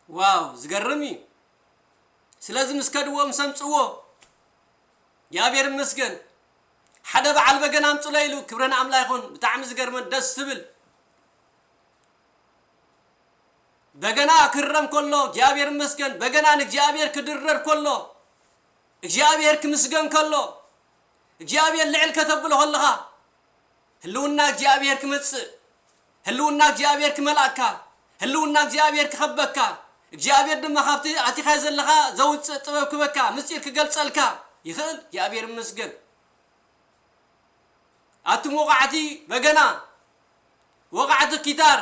ዋው፣ ዝገርም እዩ። ስለዚ ምስ ከድዎ፣ ምስ ኣምጽዎ፣ እግዚኣብሔር ይመስገን። ሓደ በዓል በገና ኣምጽሎ ኢሉ፣ ክብሪ ንኣምላኽ ይኹን። ብጣዕሚ ዝገርመን ደስ ዝብል። በገና ክረም ከሎ እግዚኣብሔር ይመስገን። በገና ንእግዚኣብሔር ክድረር ከሎ፣ እግዚኣብሔር ክምስገን ከሎ፣ እግዚኣብሔር ልዕል ከተብሎ ከለኻ፣ ህልውና እግዚኣብሔር ክመጽእ፣ ህልውና እግዚኣብሔር ክመልኣካ፣ ህልውና እግዚኣብሔር ክኸበካ፣ እግዚኣብሔር ድማ ካብቲ ኣቲኻዮ ዘለኻ ዘውጽእ ጥበብ ክበካ፣ ምስጢር ክገልጸልካ ይኽእል። እግዚኣብሔር ይመስገን። ኣቱም ወቓዕቲ በገና፣ ወቓዕቲ ኪታር፣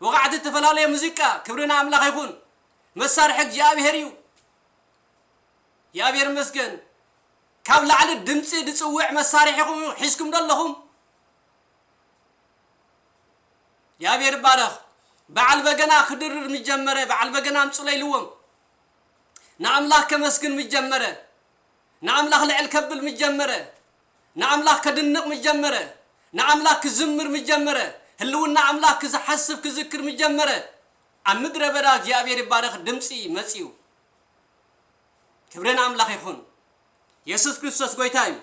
ወቓዕቲ ዝተፈላለየ ሙዚቃ፣ ክብሪ ንኣምላኽ ይኹን። መሳርሒ እግዚኣብሔር እዩ። እግዚኣብሔር ይመስገን። ካብ ላዕሊ ድምፂ ዝፅውዕ መሳርሒኹም ሒዝኩም ዶ ኣለኹም? እግዚኣብሔር ይባረኽ። በዓል በገና ክድርር ምስ ጀመረ፣ በዓል በገና ኣምፅሎ ኢልዎም። ንኣምላኽ ከመስግን ምስ ጀመረ፣ ንኣምላኽ ልዕል ከብል ምስ ጀመረ፣ ንኣምላኽ ከድንቕ ምስ ጀመረ፣ ንኣምላኽ ክዝምር ምስ ጀመረ፣ ህልውና ኣምላኽ ክዝሓስብ ክዝክር ምስ ጀመረ፣ ኣብ ምድረ በዳ እግዚኣብሔር ይባረኽ ድምፂ መፅዩ። ክብሪ ንኣምላኽ ይኹን። የሱስ ክርስቶስ ጎይታ እዩ።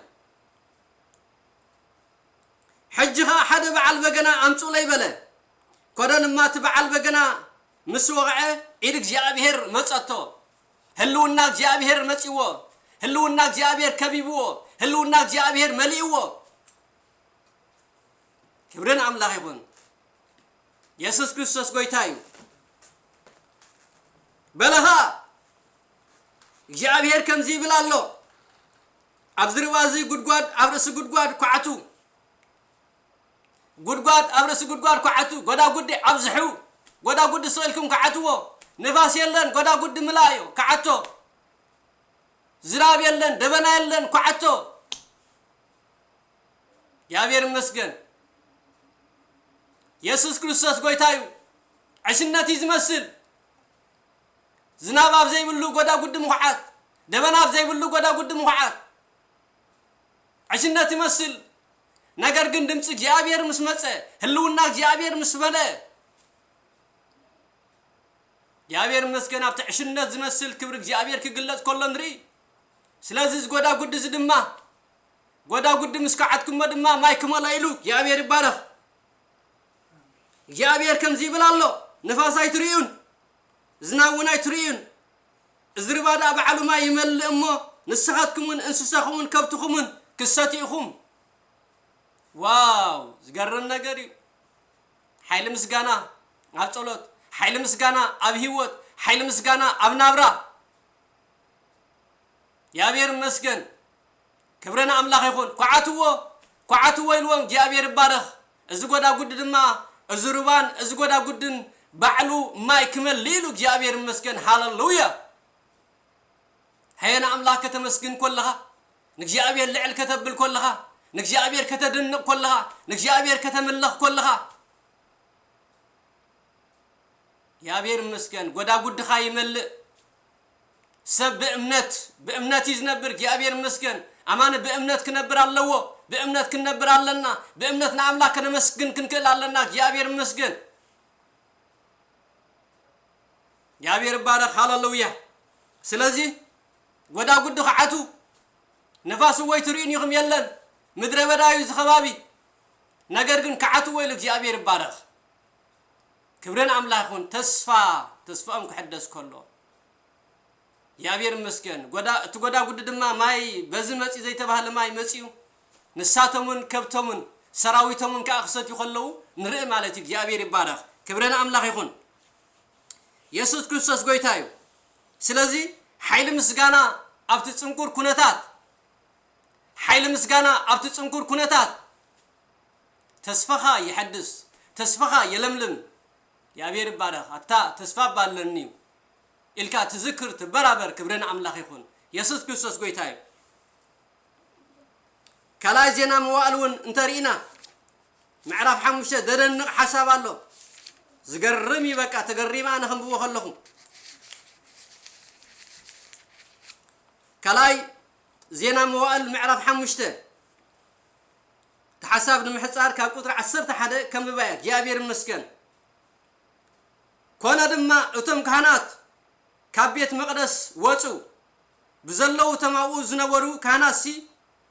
ሕጂ ኸኣ ሓደ በዓል በገና ኣምጹለይ በለ። ኮደን እማ እቲ በዓል በገና ምስ ወቕዐ፣ ኢድ እግዚኣብሔር መጸቶ። ህልውና እግዚኣብሔር መጺዎ። ህልውና እግዚኣብሔር ከቢብዎ። ህልውና እግዚኣብሔር መሊእዎ። ክብሪ ንኣምላኽ ይኹን። የሱስ ክርስቶስ ጎይታ እዩ። በለ ኸኣ እግዚኣብሔር ከምዚ ይብል ኣሎ፣ ኣብዚ ርባ እዚ ጉድጓድ ኣብ ርእሲ ጉድጓድ ኳዕቱ፣ ጉድጓድ ኣብ ርእሲ ጉድጓድ ኳዕቱ፣ ጎዳጉዲ ኣብዝሑ፣ ጎዳጉዲ ስቕ ኢልኩም ኳዕትዎ። ንፋስ የለን፣ ጎዳጉዲ ምልኣዮ፣ ኳዕቶ። ዝናብ የለን፣ ደበና የለን፣ ኳዕቶ። እግዚኣብሔር ይመስገን። የሱስ ክርስቶስ ጎይታ እዩ። ዕሽነት እዩ ዝመስል። ዝናብ ኣብ ዘይብሉ ጎዳጉዲ ምኹዓት፣ ደበና ኣብ ዘይብሉ ጎዳጉዲ ምኹዓት። ዕሽነት ይመስል። ነገር ግን ድምፂ እግዚኣብሔር ምስ መፀ፣ ህልውና እግዚኣብሔር ምስ መለአ፣ እግዚኣብሔር ይመስገን፣ ኣብቲ ዕሽነት ዝመስል ክብሪ እግዚኣብሔር ክግለጽ ከሎ ንርኢ። ስለዚ እዚ ጎዳጉዲ እዚ ድማ፣ ጎዳጉዲ ምስ ከዓትኩሞ ድማ ማይ ክመልኦ ኢሉ እግዚኣብሔር ይባረኽ። እግዚኣብሔር ከምዚ ይብል ኣሎ፣ ንፋስ ኣይትርእዩን፣ ዝናብ እውን ኣይትርእዩን። እዚ ርባ ደኣ ባዕሉ ማይ ይመልእ እሞ፣ ንስኻትኩምን እንስሳኹምን ከብትኹምን ክትሰትዩ ኢኹም። ዋው፣ ዝገርም ነገር እዩ። ሓይሊ ምስጋና ኣብ ጸሎት፣ ሓይሊ ምስጋና ኣብ ህይወት፣ ሓይሊ ምስጋና ኣብ ናብራ። እግዚኣብሔር ይመስገን። ክብሪ ንኣምላኽ ይኹን። ኳዓትዎ፣ ኳዓትዎ ኢልዎም፣ እግዚኣብሔር ይባረኽ። እዚ ጎዳጉዲ ድማ፣ እዚ ሩባን እዚ ጎዳጉድን ባዕሉ ማይ ክመልእ ኢሉ፣ እግዚኣብሔር ይመስገን። ሃሌሉያ። ሃየ ንኣምላኽ ከተመስግን ከለኻ፣ ንእግዚኣብሔር ልዕል ከተብል ከለኻ፣ ንእግዚኣብሔር ከተድንቕ ከለኻ፣ ንእግዚኣብሔር ከተምልኽ ከለኻ፣ እግዚኣብሔር ይመስገን፣ ጎዳጉድኻ ይመልእ። ሰብ ብእምነት፣ ብእምነት እዩ ዝነብር። እግዚኣብሔር ይመስገን። ኣማኒ ብእምነት ክነብር ኣለዎ። ብእምነት ክንነብር ኣለና። ብእምነት ንኣምላኽ ከነመስግን ክንክእል ኣለና። እግዚኣብሔር ይመስገን። እግዚኣብሔር ይባረኽ። ሃሌሉያ። ስለዚ ጎዳጉዲ ክዓቱ፣ ንፋስ እወ ኣይትርእዩን ኢኹም፣ የለን። ምድረ በዳ እዩ እዚ ከባቢ። ነገር ግን ክዓትዎ ኢሉ እግዚኣብሔር ይባረኽ። ክብሪ ንኣምላኽ ይኹን። ተስፋ፣ ተስፋኦም ክሕደስ ከሎ እግዚኣብሔር ይመስገን። ጎዳ-፣ እቲ ጎዳጉዲ ድማ ማይ በዚ መጺ ዘይተባህለ ማይ መጺኡ። ንሳቶምን ከብቶምን ሰራዊቶምን ከኣ ክሰትዩ ከለዉ ንርኢ ማለት እዩ። እግዚኣብሔር ይባረኽ። ክብሪ ንኣምላኽ ይኹን። የሱስ ክርስቶስ ጎይታ እዩ። ስለዚ ሓይሊ ምስጋና ኣብቲ ጽንኩር ኩነታት፣ ሓይሊ ምስጋና ኣብቲ ጽንኩር ኩነታት ተስፋኻ ይሐድስ፣ ተስፋኻ የለምልም። እግዚኣብሔር ይባረኽ። ኣታ ተስፋ እባ ኣለኒ እዩ ኢልካ ትዝክር፣ ትበራበር፣ ክብሪ ንኣምላኽ ይኹን። የሱስ ክርስቶስ ጎይታ እዩ። ካልኣይ ዜና መዋእል እውን እንተርኢና፣ ምዕራፍ ሓሙሽተ ዘደንቕ ሓሳብ ኣሎ። ዝገርም እዩ። በቃ ተገሪመ ኣነ ከንብቦ ከለኹ። ካልኣይ ዜና መዋእል ምዕራፍ ሓሙሽተ፣ እቲ ሓሳብ ንምሕጻር ካብ ቁጽሪ ዓሰርተ ሓደ ከንብባ እየ። እግዚኣብሔር ይመስገን። ኮነ ድማ እቶም ካህናት ካብ ቤት መቕደስ ወጹ። ብዘለዉ እቶም ኣብኡ ዝነበሩ ካህናትሲ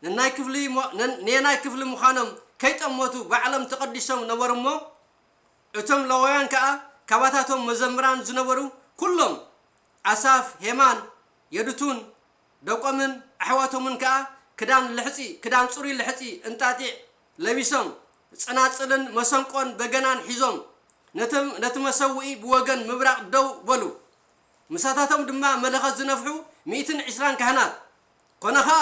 ነናይ ክፍሊ ሞ-፣ ነን-፣ ነየናይ ክፍሊ ምዃኖም ከይጠመቱ ባዕሎም ተቐዲሶም ነበሩ እሞ፣ እቶም ለዋውያን ከኣ ካባታቶም መዘምራን ዝነበሩ ኩሎም፣ ኣሳፍ፣ ሄማን፣ የዱቱን፣ ደቆምን ኣሕዋቶምን ከኣ ክዳን ልሕጺ፣ ክዳን ጽሩይ ልሕጺ እንጣጢዕ ለቢሶም፣ ጸናጽልን መሰንቆን በገናን ሒዞም፣ ነቲ፣ ነቲ መሰውኢ ብወገን ምብራቕ ደው በሉ። ምሳታቶም ድማ መለኸት ዝነፍሑ ሚእትን ዕስራን ካህናት። ኮነ ኸኣ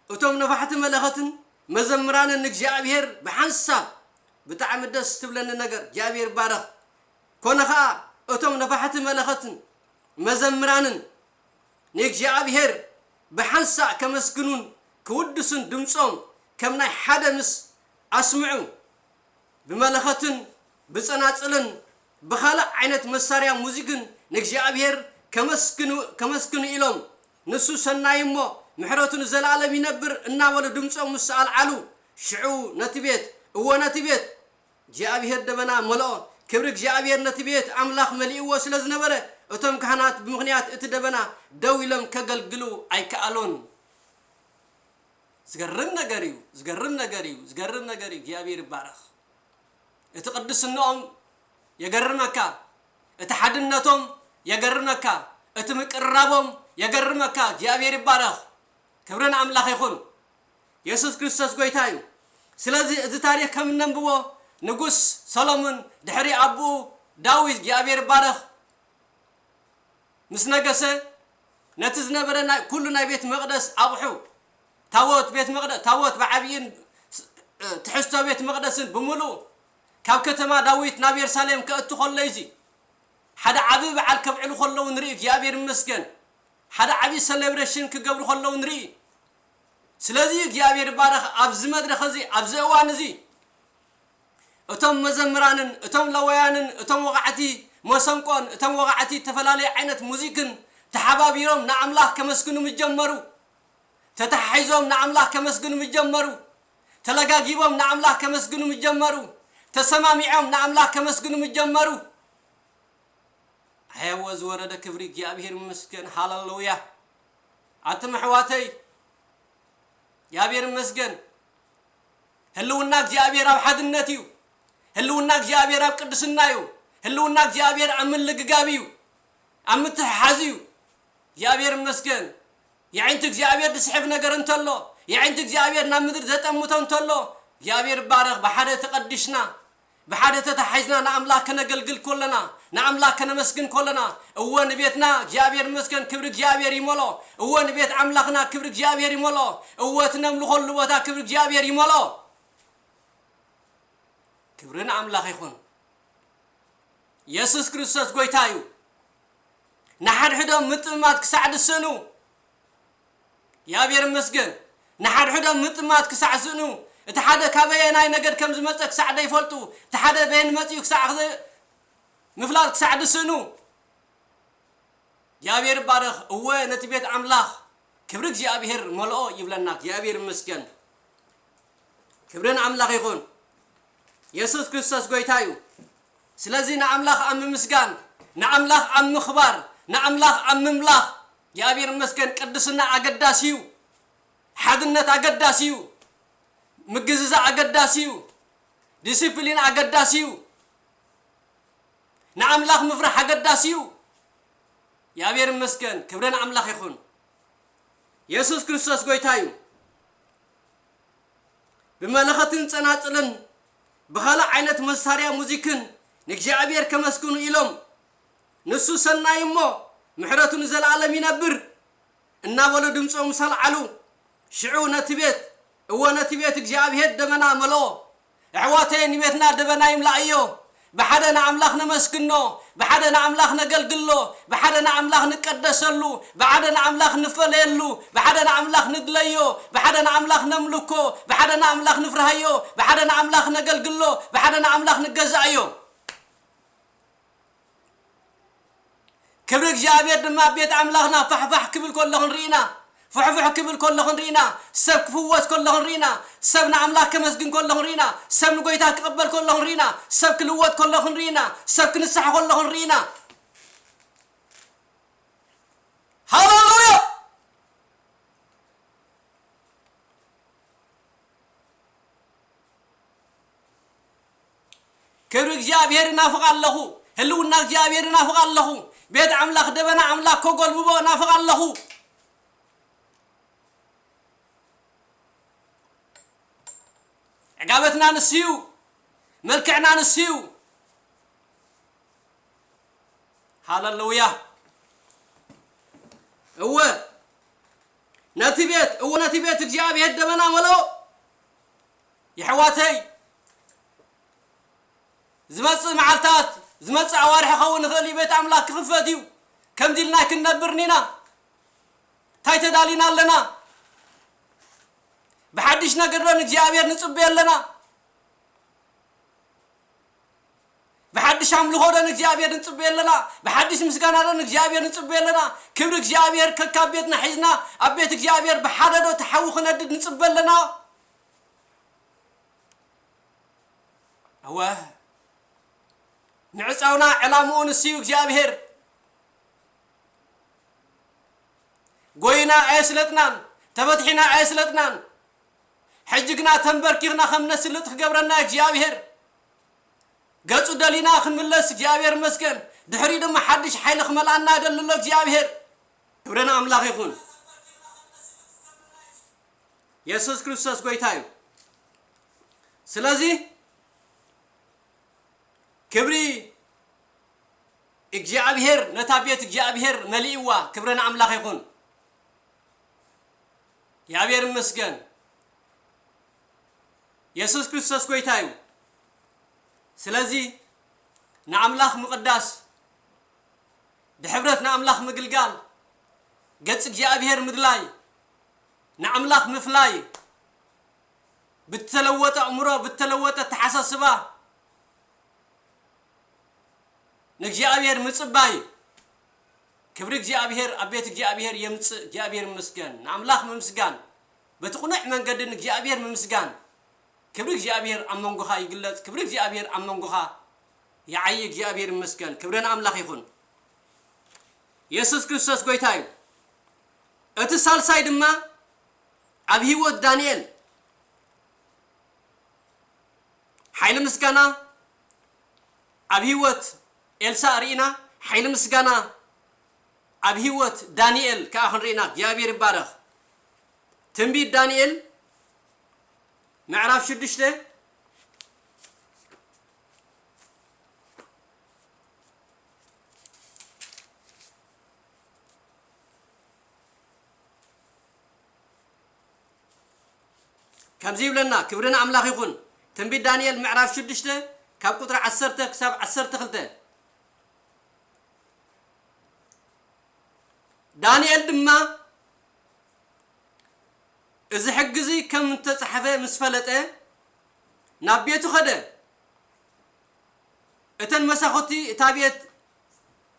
እቶም ነፋሕቲ መለኸትን መዘምራንን ንእግዚኣብሔር ብሓንሳብ፣ ብጣዕሚ ደስ ትብለኒ ነገር፣ እግዚኣብሔር ይባረኽ። ኮነ ኸኣ እቶም ነፋሕቲ መለኸትን መዘምራንን ንእግዚኣብሔር ብሓንሳእ ከመስግኑን ክውድሱን ድምጾም ከም ናይ ሓደ ምስ ኣስምዑ፣ ብመለኸትን ብጸናጽልን ብኻልእ ዓይነት መሳርያ ሙዚክን ንእግዚኣብሔር ከመስግኑ፣ ከመስግኑ ኢሎም፣ ንሱ ሰናይ እሞ ምሕረቱ ንዘለኣለም ይነብር እናበሉ ድምጾም ምስ ኣልዓሉ፣ ሽዑ ነቲ ቤት፣ እወ ነቲ ቤት እግዚኣብሔር ደበና መልኦ። ክብሪ እግዚኣብሔር ነቲ ቤት ኣምላኽ መሊእዎ ስለ ዝነበረ፣ እቶም ካህናት ብምኽንያት እቲ ደበና ደው ኢሎም ከገልግሉ ኣይከኣሉን። ዝገርም ነገር እዩ፣ ዝገርም ነገር እዩ፣ ዝገርም ነገር እዩ። እግዚኣብሔር ይባረኽ። እቲ ቅድስንኦም የገርመካ፣ እቲ ሓድነቶም የገርመካ፣ እቲ ምቅርራቦም የገርመካ። እግዚኣብሔር ይባረኽ። ክብሪ ንኣምላኽ ይኹን። የሱስ ክርስቶስ ጐይታ እዩ። ስለዚ እዚ ታሪኽ ከም እነንብቦ፣ ንጉስ ሰሎሞን ድሕሪ ኣቦኡ ዳዊት፣ እግዚኣብሔር ይባረኽ፣ ምስ ነገሰ፣ ነቲ ዝነበረ ናይ፣ ኩሉ ናይ ቤት መቕደስ ኣቑሑ፣ ታቦት ቤት መቕደ-፣ ታቦት ብዓብይን ስ-፣ እ፣ ትሕዝቶ ቤት መቕደስን ብምሉኡ ካብ ከተማ ዳዊት ናብ የሩሳሌም ከእቱ ከሎ እዩ። እዚ ሓደ ዓቢ በዓል ከብዕሉ ከለዉ ንርኢ፣ እግዚኣብሔር ይመስገን። ሓደ ዓቢ ሰሌብሬሽን ክገብሩ ከለዉ ንርኢ። ስለዚ እግዚኣብሔር ይባረኽ። ኣብዚ መድረኽ እዚ፣ ኣብዚ እዋን እዚ፣ እቶም መዘምራንን እቶም ለዋያንን እቶም ወቓዕቲ መሰንቆን እቶም ወቓዕቲ እተፈላለየ ዓይነት ሙዚክን ተሓባቢሮም ንኣምላኽ ከመስግኑ ምስ ጀመሩ፣ ተተሓሒዞም ንኣምላኽ ከመስግኑ ምስ ጀመሩ፣ ተለጋጊቦም ንኣምላኽ ከመስግኑ ምስ ጀመሩ፣ ተሰማሚዖም ንኣምላኽ ከመስግኑ ምስ ጀመሩ፣ ኣየወ ዝወረደ ክብሪ እግዚኣብሔር ይመስገን። ሃሌሉያ። ኣቱም ኣሕዋተይ፣ እግዚኣብሔር ይመስገን። ህልውና እግዚኣብሔር ኣብ ሓድነት እዩ። ህልውና እግዚኣብሔር ኣብ ቅድስና እዩ። ህልውና እግዚኣብሔር ኣብ ምልግጋብ እዩ፣ ኣብ ምትሕሓዝ እዩ። እግዚኣብሔር ይመስገን። የዒንቲ እግዚኣብሔር ዝስሕብ ነገር እንተሎ፣ የዒንቲ እግዚኣብሔር ናብ ምድሪ ዘጠምቶ እንተሎ፣ እግዚኣብሔር ይባረኽ። ብሓደ ተቐዲስና፣ ብሓደ ተታሒዝና ንኣምላኽ ከነገልግል ከለና፣ ንኣምላኽ ከነመስግን ከለና፣ እወ ንቤትና እግዚኣብሔር ይመስገን ክብሪ እግዚኣብሔር ይመልኦ። እወ ንቤት ኣምላኽና ክብሪ እግዚኣብሔር ይመልኦ። እወ እቲ ነምልኸሉ ቦታ ክብሪ እግዚኣብሔር ይመልኦ። ክብሪ ንኣምላኽ ይኹን። የሱስ ክርስቶስ ጐይታ እዩ። ንሓድሕዶም ምጥምማት ክሳዕ ድስእኑ፣ እግዚኣብሔር ይመስገን። ንሓድሕዶም ምጥማት ክሳዕ ዝስእኑ፣ እቲ ሓደ ካበየናይ ነገድ ከም ዝመጸ ክሳዕ ዘይፈልጡ፣ እቲ ሓደ በየን መጺኡ ክሳዕ ዝ-፣ ምፍላጥ ክሳዕ ዝስእኑ፣ እግዚኣብሔር ይባረኽ። እወ፣ ነቲ ቤት ኣምላኽ ክብሪ እግዚኣብሔር መልኦ ይብለና። እግዚኣብሔር ይመስገን። ክብሪ ንኣምላኽ ይኹን። የሱስ ክርስቶስ ጐይታ እዩ። ስለዚ ንኣምላኽ ኣብ ምምስጋን፣ ንኣምላኽ ኣብ ምኽባር፣ ንኣምላኽ ኣብ ምምላኽ፣ እግዚኣብሔር ይመስገን፣ ቅድስና ኣገዳሲ እዩ። ሓድነት ኣገዳሲ እዩ። ምግዝዛእ ኣገዳሲ እዩ። ዲሲፕሊን ኣገዳሲ እዩ። ንኣምላኽ ምፍራሕ ኣገዳሲ እዩ። እግዚኣብሔር ይመስገን፣ ክብሪ ንኣምላኽ ይኹን። የሱስ ክርስቶስ ጐይታ እዩ። ብመለኸትን ጸናጽልን ብኻልእ ዓይነት መሳርያ ሙዚክን ንእግዚኣብሔር ከመስግኑ ኢሎም፣ ንሱ ሰናይ እሞ ምሕረቱ ንዘለኣለም ይነብር እናበሉ ድምጾም ምስ ኣልዓሉ፣ ሽዑ ነቲ ቤት፣ እወ፣ ነቲ ቤት እግዚኣብሔር ደበና መልኦ። ኣሕዋተየ፣ ንቤትና ደበና ይምላእዮ። ብሓደ ንኣምላኽ ነመስግኖ፣ ብሓደ ንኣምላኽ ነገልግሎ፣ ብሓደ ንኣምላኽ ንቀደሰሉ፣ ብሓደ ንኣምላኽ ንፈለየሉ፣ ብሓደ ንኣምላኽ ንድለዮ፣ ብሓደ ንኣምላኽ ነምልኮ፣ ብሓደ ንኣምላኽ ንፍርሃዮ፣ ብሓደ ንኣምላኽ ነገልግሎ፣ ብሓደ ንኣምላኽ ንገዛእዮ። ክብሪ እግዚኣብሔር ድማ ኣብ ቤት ኣምላኽና ፋሕፋሕ ክብል ከለኹ ንርኢና፣ ፍሕፍሕ ክብል ከለኹ ንርኢና፣ ሰብ ክፍወስ ከለኹ ንርኢና፣ ሰብ ንኣምላኽ ከመስግን ከለኹ ንርኢና፣ ሰብ ንጎይታ ክቕበል ከለኹ ንርኢና፣ ሰብ ክልወጥ ከለኹ ንርኢና፣ ሰብ ክንስሕ ከለኹ ንርኢና። ሃሌሉያ! ክብሪ እግዚኣብሔር እናፍቕ ኣለኹ። ህልውና እግዚኣብሔር እናፍቕ ኣለኹ። ቤት ኣምላኽ ደበና ኣምላኽ ከጎልብቦ እናፍቕ ኣለኹ። ዕጋበትና ንስዩ፣ መልክዕና ንስዩ። ሃለሉያ። እወ፣ ነቲ ቤት፣ እወ፣ ነቲ ቤት እግዚኣብሔር ደበና መለኦ። የሕዋተይ፣ ዝመጽእ መዓልታት፣ ዝመጽእ ኣዋርሕ ክኸውን ይኽእል እዩ፣ ቤት ኣምላኽ ክኽፈት እዩ። ከምዚ ኢልና ክንነብር ኒና፣ እንታይ ተዳሊና ኣለና? ብሓድሽ ነገር ዶ ንእግዚኣብሔር ንጽበዮ ኣለና? ብሓድሽ ኣምልኾ ዶ ንእግዚኣብሔር ንጽበዮ ኣለና? ብሓድሽ ምስጋና ዶ ንእግዚኣብሔር ንጽበዮ ኣለና? ክብሪ እግዚኣብሔር ከካብ ቤትና ሒዝና ኣብ ቤት እግዚኣብሔር ብሓደ ዶ ተሓዊ ክነድድ ንጽበ ኣለና? እወ፣ ምዕጻውና ዕላምኡ ንሱ እዩ እግዚኣብሔር። ጎይና ኣየስለጥናን፣ ተበትሒና ኣየስለጥናን። ሕጂ ግና ተንበርኪኽና ከም ነስልጥ ክገብረና እግዚኣብሔር። ገጹ ደሊና ክንምለስ እግዚኣብሔር ይመስገን። ድሕሪኡ ድማ ሓድሽ ሓይሊ ክመልኣና ይደሊ ኣሎ እግዚኣብሔር። ክብሪ ንኣምላኽ ይኹን። የሱስ ክርስቶስ ጎይታ እዩ። ስለዚ ክብሪ እግዚኣብሔር ነታ ቤት እግዚኣብሔር መሊእዋ። ክብሪ ንኣምላኽ ይኹን። እግዚኣብሔር ይመስገን። የሱስ ክርስቶስ ጎይታ እዩ። ስለዚ ንኣምላኽ ምቕዳስ፣ ብሕብረት ንኣምላኽ ምግልጋል፣ ገጽ እግዚኣብሔር ምድላይ፣ ንኣምላኽ ምፍላይ፣ ብተለወጠ ኣእምሮ፣ ብተለወጠ ኣተሓሳስባ ንእግዚኣብሔር ምጽባይ። ክብሪ እግዚኣብሔር ኣብ ቤት እግዚኣብሔር የምጽእ። እግዚኣብሔር ይመስገን። ንኣምላኽ ምምስጋን፣ በቲ ቅኑዕ መንገዲ ንእግዚኣብሔር ምምስጋን። ክብሪ እግዚኣብሔር ኣብ መንጎኻ ይግለጽ። ክብሪ እግዚኣብሔር ኣብ መንጎኻ ይዓዪ። እግዚኣብሔር ይመስገን። ክብሪ ንኣምላኽ ይኹን። የሱስ ክርስቶስ ጎይታ እዩ። እቲ ሳልሳይ ድማ ኣብ ህይወት ዳንኤል ሓይሊ ምስጋና፣ ኣብ ህይወት ኤልሳዕ ርኢና ሓይሊ ምስጋና ኣብ ህይወት ዳንኤል ከኣ ክንርኢ ኢና። እግዚኣብሔር ይባረኽ። ትንቢት ዳንኤል ምዕራፍ ሽዱሽተ ከምዚ ይብለና፣ ክብሪ ንኣምላኽ ይኹን። ትንቢት ዳንኤል ምዕራፍ ሽዱሽተ ካብ ቁጽሪ ዓሰርተ ክሳብ ዓሰርተ ክልተ። ዳንኤል ድማ እዚ ሕጊ እዚ ከም እተጻሕፈ ምስ ፈለጠ፣ ናብ ቤቱ ኸደ። እተን መሳኹቲ እታ ቤት፣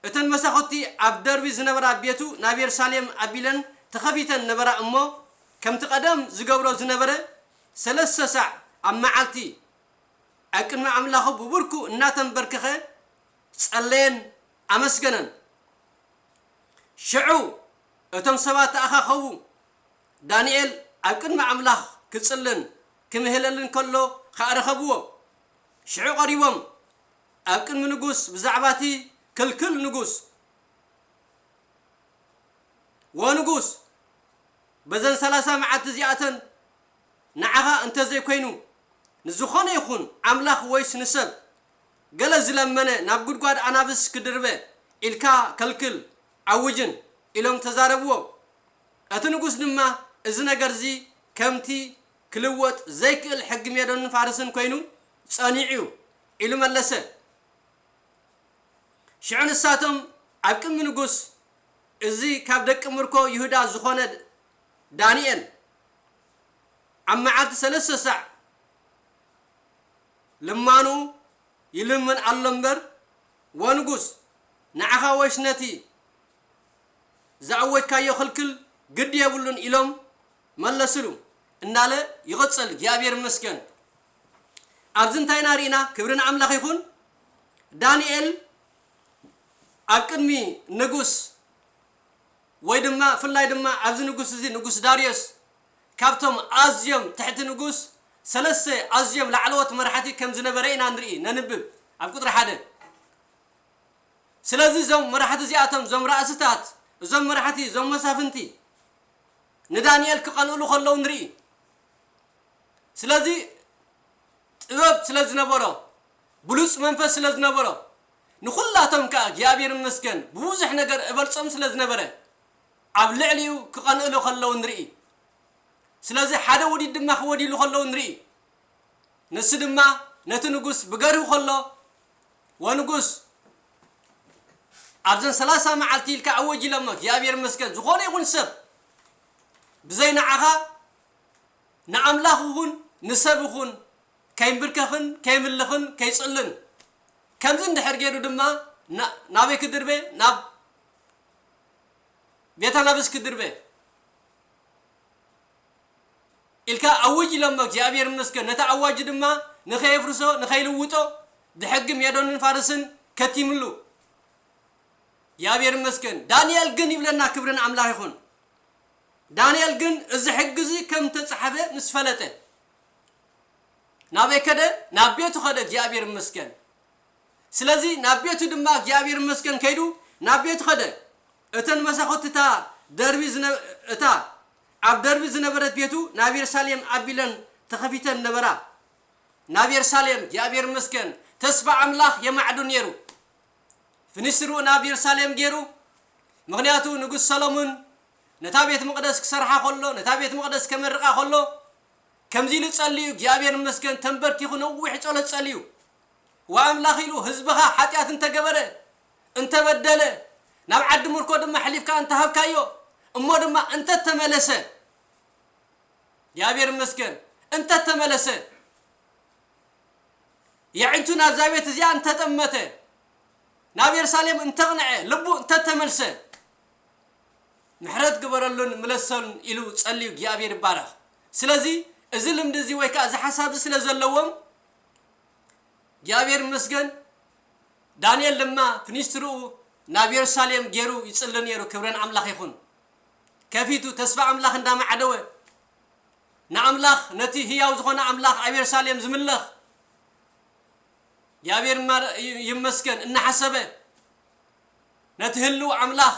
እተን መሳኹቲ ኣብ ደርቢ ዝነበራ ቤቱ ናብ የሩሳሌም ኣቢለን ተኸፊተን ነበራ እሞ፣ ከምቲ ቀደም ዝገብሮ ዝነበረ፣ ሰለስተ ሳዕ ኣብ መዓልቲ ኣብ ቅድሚ ኣምላኹ ብብርኩ እናተንበርከኸ ጸለየን ኣመስገነን። ሽዑ እቶም ሰባት ተኣኻኸቡ። ዳንኤል ኣብ ቅድሚ ኣምላኽ ክጽልን ክምህለልን ከሎ ኸኣ ረኸብዎ። ሽዑ ቀሪቦም ኣብ ቅድሚ ንጉስ ብዛዕባ እቲ ክልክል ንጉስ፣ "ወ ንጉስ፣ በዘን ሰላሳ መዓልቲ እዚኣተን ንዓኻ እንተ ዘይኮይኑ፣ ንዝኾነ ይኹን ኣምላኽ ወይስ ንሰብ ገለ ዝለመነ ናብ ጉድጓድ ኣናብስ ክድርበ ኢልካ ከልክል፣ ኣውጅን" ኢሎም ተዛረብዎ። እቲ ንጉስ ድማ፣ "እዚ ነገርዚ ከምቲ ክልወጥ ዘይክእል ሕጊ ሜዶንን ፋርስን ኮይኑ ጸኒዑ እዩ" ኢሉ መለሰ። ሽዑ ንሳቶም ኣብ ቅድሚ ንጉስ፣ እዚ ካብ ደቂ ምርኮ ይሁዳ ዝኾነ ዳንኤል ኣብ መዓልቲ ሰለስተ ሳዕ ልማኑ ይልምን ኣሎ እምበር፣ ወንጉስ፣ ንዓኻ ወይስ ነቲ ዝኣወጅካዮ ክልክል ግዲ የብሉን ኢሎም መለስሉ። እናለ ይቕጽል። እግዚኣብሔር ይመስገን። ኣብዚ እንታይ ኢና ርኢና? ክብሪ ንኣምላኽ ይኹን። ዳንኤል ኣብ ቅድሚ ንጉስ፣ ወይ ድማ፣ ብፍላይ ድማ ኣብዚ ንጉስ እዚ፣ ንጉስ ዳርዮስ፣ ካብቶም ኣዝዮም ትሕቲ ንጉስ፣ ሰለስተ ኣዝዮም ላዕለዎት መራሕቲ ከም ዝነበረ ኢና ንርኢ፣ ነንብብ ኣብ ቁጽሪ ሓደ። ስለዚ እዞም መራሕቲ እዚኣቶም፣ እዞም ራእስታት፣ እዞም መራሕቲ፣ እዞም መሳፍንቲ ንዳንኤል ክቐንእሉ ከለዉ ንርኢ። ስለዚ ጥበብ ስለ ዝነበሮ፣ ብሉጽ መንፈስ ስለ ዝነበሮ፣ ንኹላቶም ከኣ እግዚኣብሔር ይመስገን ብብዙሕ ነገር እበልጾም ስለ ዝነበረ፣ ኣብ ልዕሊኡ ክቐንእሉ ከለዉ ንርኢ። ስለዚ ሓደ ውዲት ድማ ክወድይሉ ከለዉ ንርኢ። ንሱ ድማ ነቲ ንጉስ ብገርሁ ከሎ፣ "ወንጉስ፣ ኣብዘን ሰላሳ መዓልቲ ኢልካ ኣወጅ ኢሎሞ፣ እግዚኣብሔር ይመስገን፣ ዝኾነ ይኹን ሰብ ብዘይ ንዓኻ ንኣምላኽ ይኹን ንሰብ ይኹን ከይምብርከኽን ከይምልኽን ከይጽልን፣ ከምዚ እንድሕር ገይሩ ድማ ና-፣ ናበይ ክድርበ? ናብ ቤተ ናብስ ክድርበ?" ኢልካ ኣውጅ ኢሎሞ፣ እግዚኣብሔር ይመስገን። ነቲ ኣዋጅ ድማ ንኸየፍርሶ፣ ንኸይልውጦ ብሕጊ ሜዶንን ፋርስን ከቲምሉ። እግዚኣብሔር ይመስገን። ዳንኤል ግን ይብለና፣ ክብሪ ንኣምላኽ ይኹን። ዳንኤል ግን እዚ ሕጊ እዚ ከም ተጻሕፈ ምስ ፈለጠ፣ ናበይ ከደ? ናብ ቤቱ ከደ። እግዚኣብሔር ይመስገን። ስለዚ ናብ ቤቱ ድማ እግዚኣብሔር ይመስገን ከይዱ ናብ ቤቱ ከደ። እተን መሳኹቲ እታ ደርቢ ዝነ-፣ እታ ኣብ ደርቢ ዝነበረት ቤቱ ናብ የሩሳሌም ኣቢለን ተኸፊተን ነበራ። ናብ የሩሳሌም፣ እግዚኣብሔር ይመስገን፣ ተስፋ ኣምላኽ የማዕዱ ነይሩ። ፍኒስትርኡ ናብ የሩሳሌም ገይሩ። ምኽንያቱ ንጉስ ሰሎሞን ነታ ቤት መቕደስ ክሰርሓ ከሎ፣ ነታ ቤት መቕደስ ከመርቓ ከሎ፣ ከምዚ ኢሉ ጸልዩ፣ እግዚኣብሔር ይመስገን፣ ተንበርኪኹ ነዊሕ ጸሎት ጸልዩ። "ወኣምላኽ" ኢሉ፣ "ህዝብኻ ሓጢኣት እንተገበረ፣ እንተበደለ፣ ናብ ዓዲ ምርኮ ድማ ኣሕሊፍካ እንተሃብካዮ፣ እሞ ድማ እንተተመለሰ፣ እግዚኣብሔር ይመስገን፣ እንተተመለሰ፣ የዒንቱ ናብዛ ቤት እዚኣ እንተጠመተ፣ ናብ የሩሳሌም እንተቕንዐ፣ ልቡ እንተተመልሰ፣ ምሕረት ግበረሉን ምለሰሉን" ኢሉ ጸልዩ፣ እግዚኣብሔር ይባረኽ። ስለዚ እዚ ልምዲ እዚ ወይ ከኣ እዚ ሓሳብ እዚ ስለ ዘለዎም፣ እግዚኣብሔር ይመስገን፣ ዳንኤል ድማ ፍኒስትርኡ ናብ የሩሳሌም ገይሩ ይጽሊ ነይሩ። ክብረን ኣምላኽ ይኹን። ከፊቱ ተስፋ ኣምላኽ እንዳማዕደወ፣ ንኣምላኽ፣ ነቲ ህያው ዝኾነ ኣምላኽ ኣብ የሩሳሌም ዝምለኽ እግዚኣብሔር ይማረ-፣ ይመስገን እናሓሰበ፣ ነቲ ህልው ኣምላኽ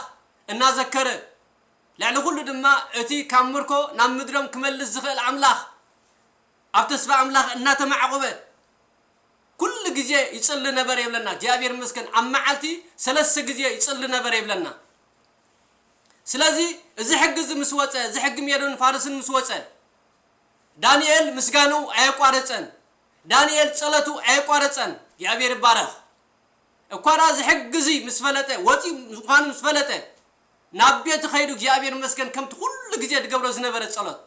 እናዘከረ፣ ልዕሊ ኩሉ ድማ እቲ ካብ ምርኮ ናብ ምድሮም ክመልስ ዝኽእል ኣምላኽ ኣብ ተስፋ ኣምላኽ እናተማዕቆበ ኩሉ ግዜ ይጽሊ ነበረ ይብለና። እግዚኣብሔር ይመስገን፣ ኣብ መዓልቲ ሰለስተ ግዜ ይጽሊ ነበረ ይብለና። ስለዚ እዚ ሕጊ እዚ ምስ ወጸ፣ እዚ ሕጊ ሜዶን ፋርስን ምስ ወጸ፣ ዳንኤል ምስጋንኡ ኣየቋረጸን። ዳንኤል ጸለቱ ኣየቋረጸን። እግዚኣብሔር ይባረኽ። እኳ ደኣ እዚ ሕጊ እዚ ምስ ፈለጠ፣ ወጺኡ ምዃኑ ምስ ፈለጠ፣ ናብ ቤቱ ከይዱ እግዚኣብሔር ይመስገን ከምቲ ኩሉ ግዜ ዝገብሮ ዝነበረ ጸሎት፣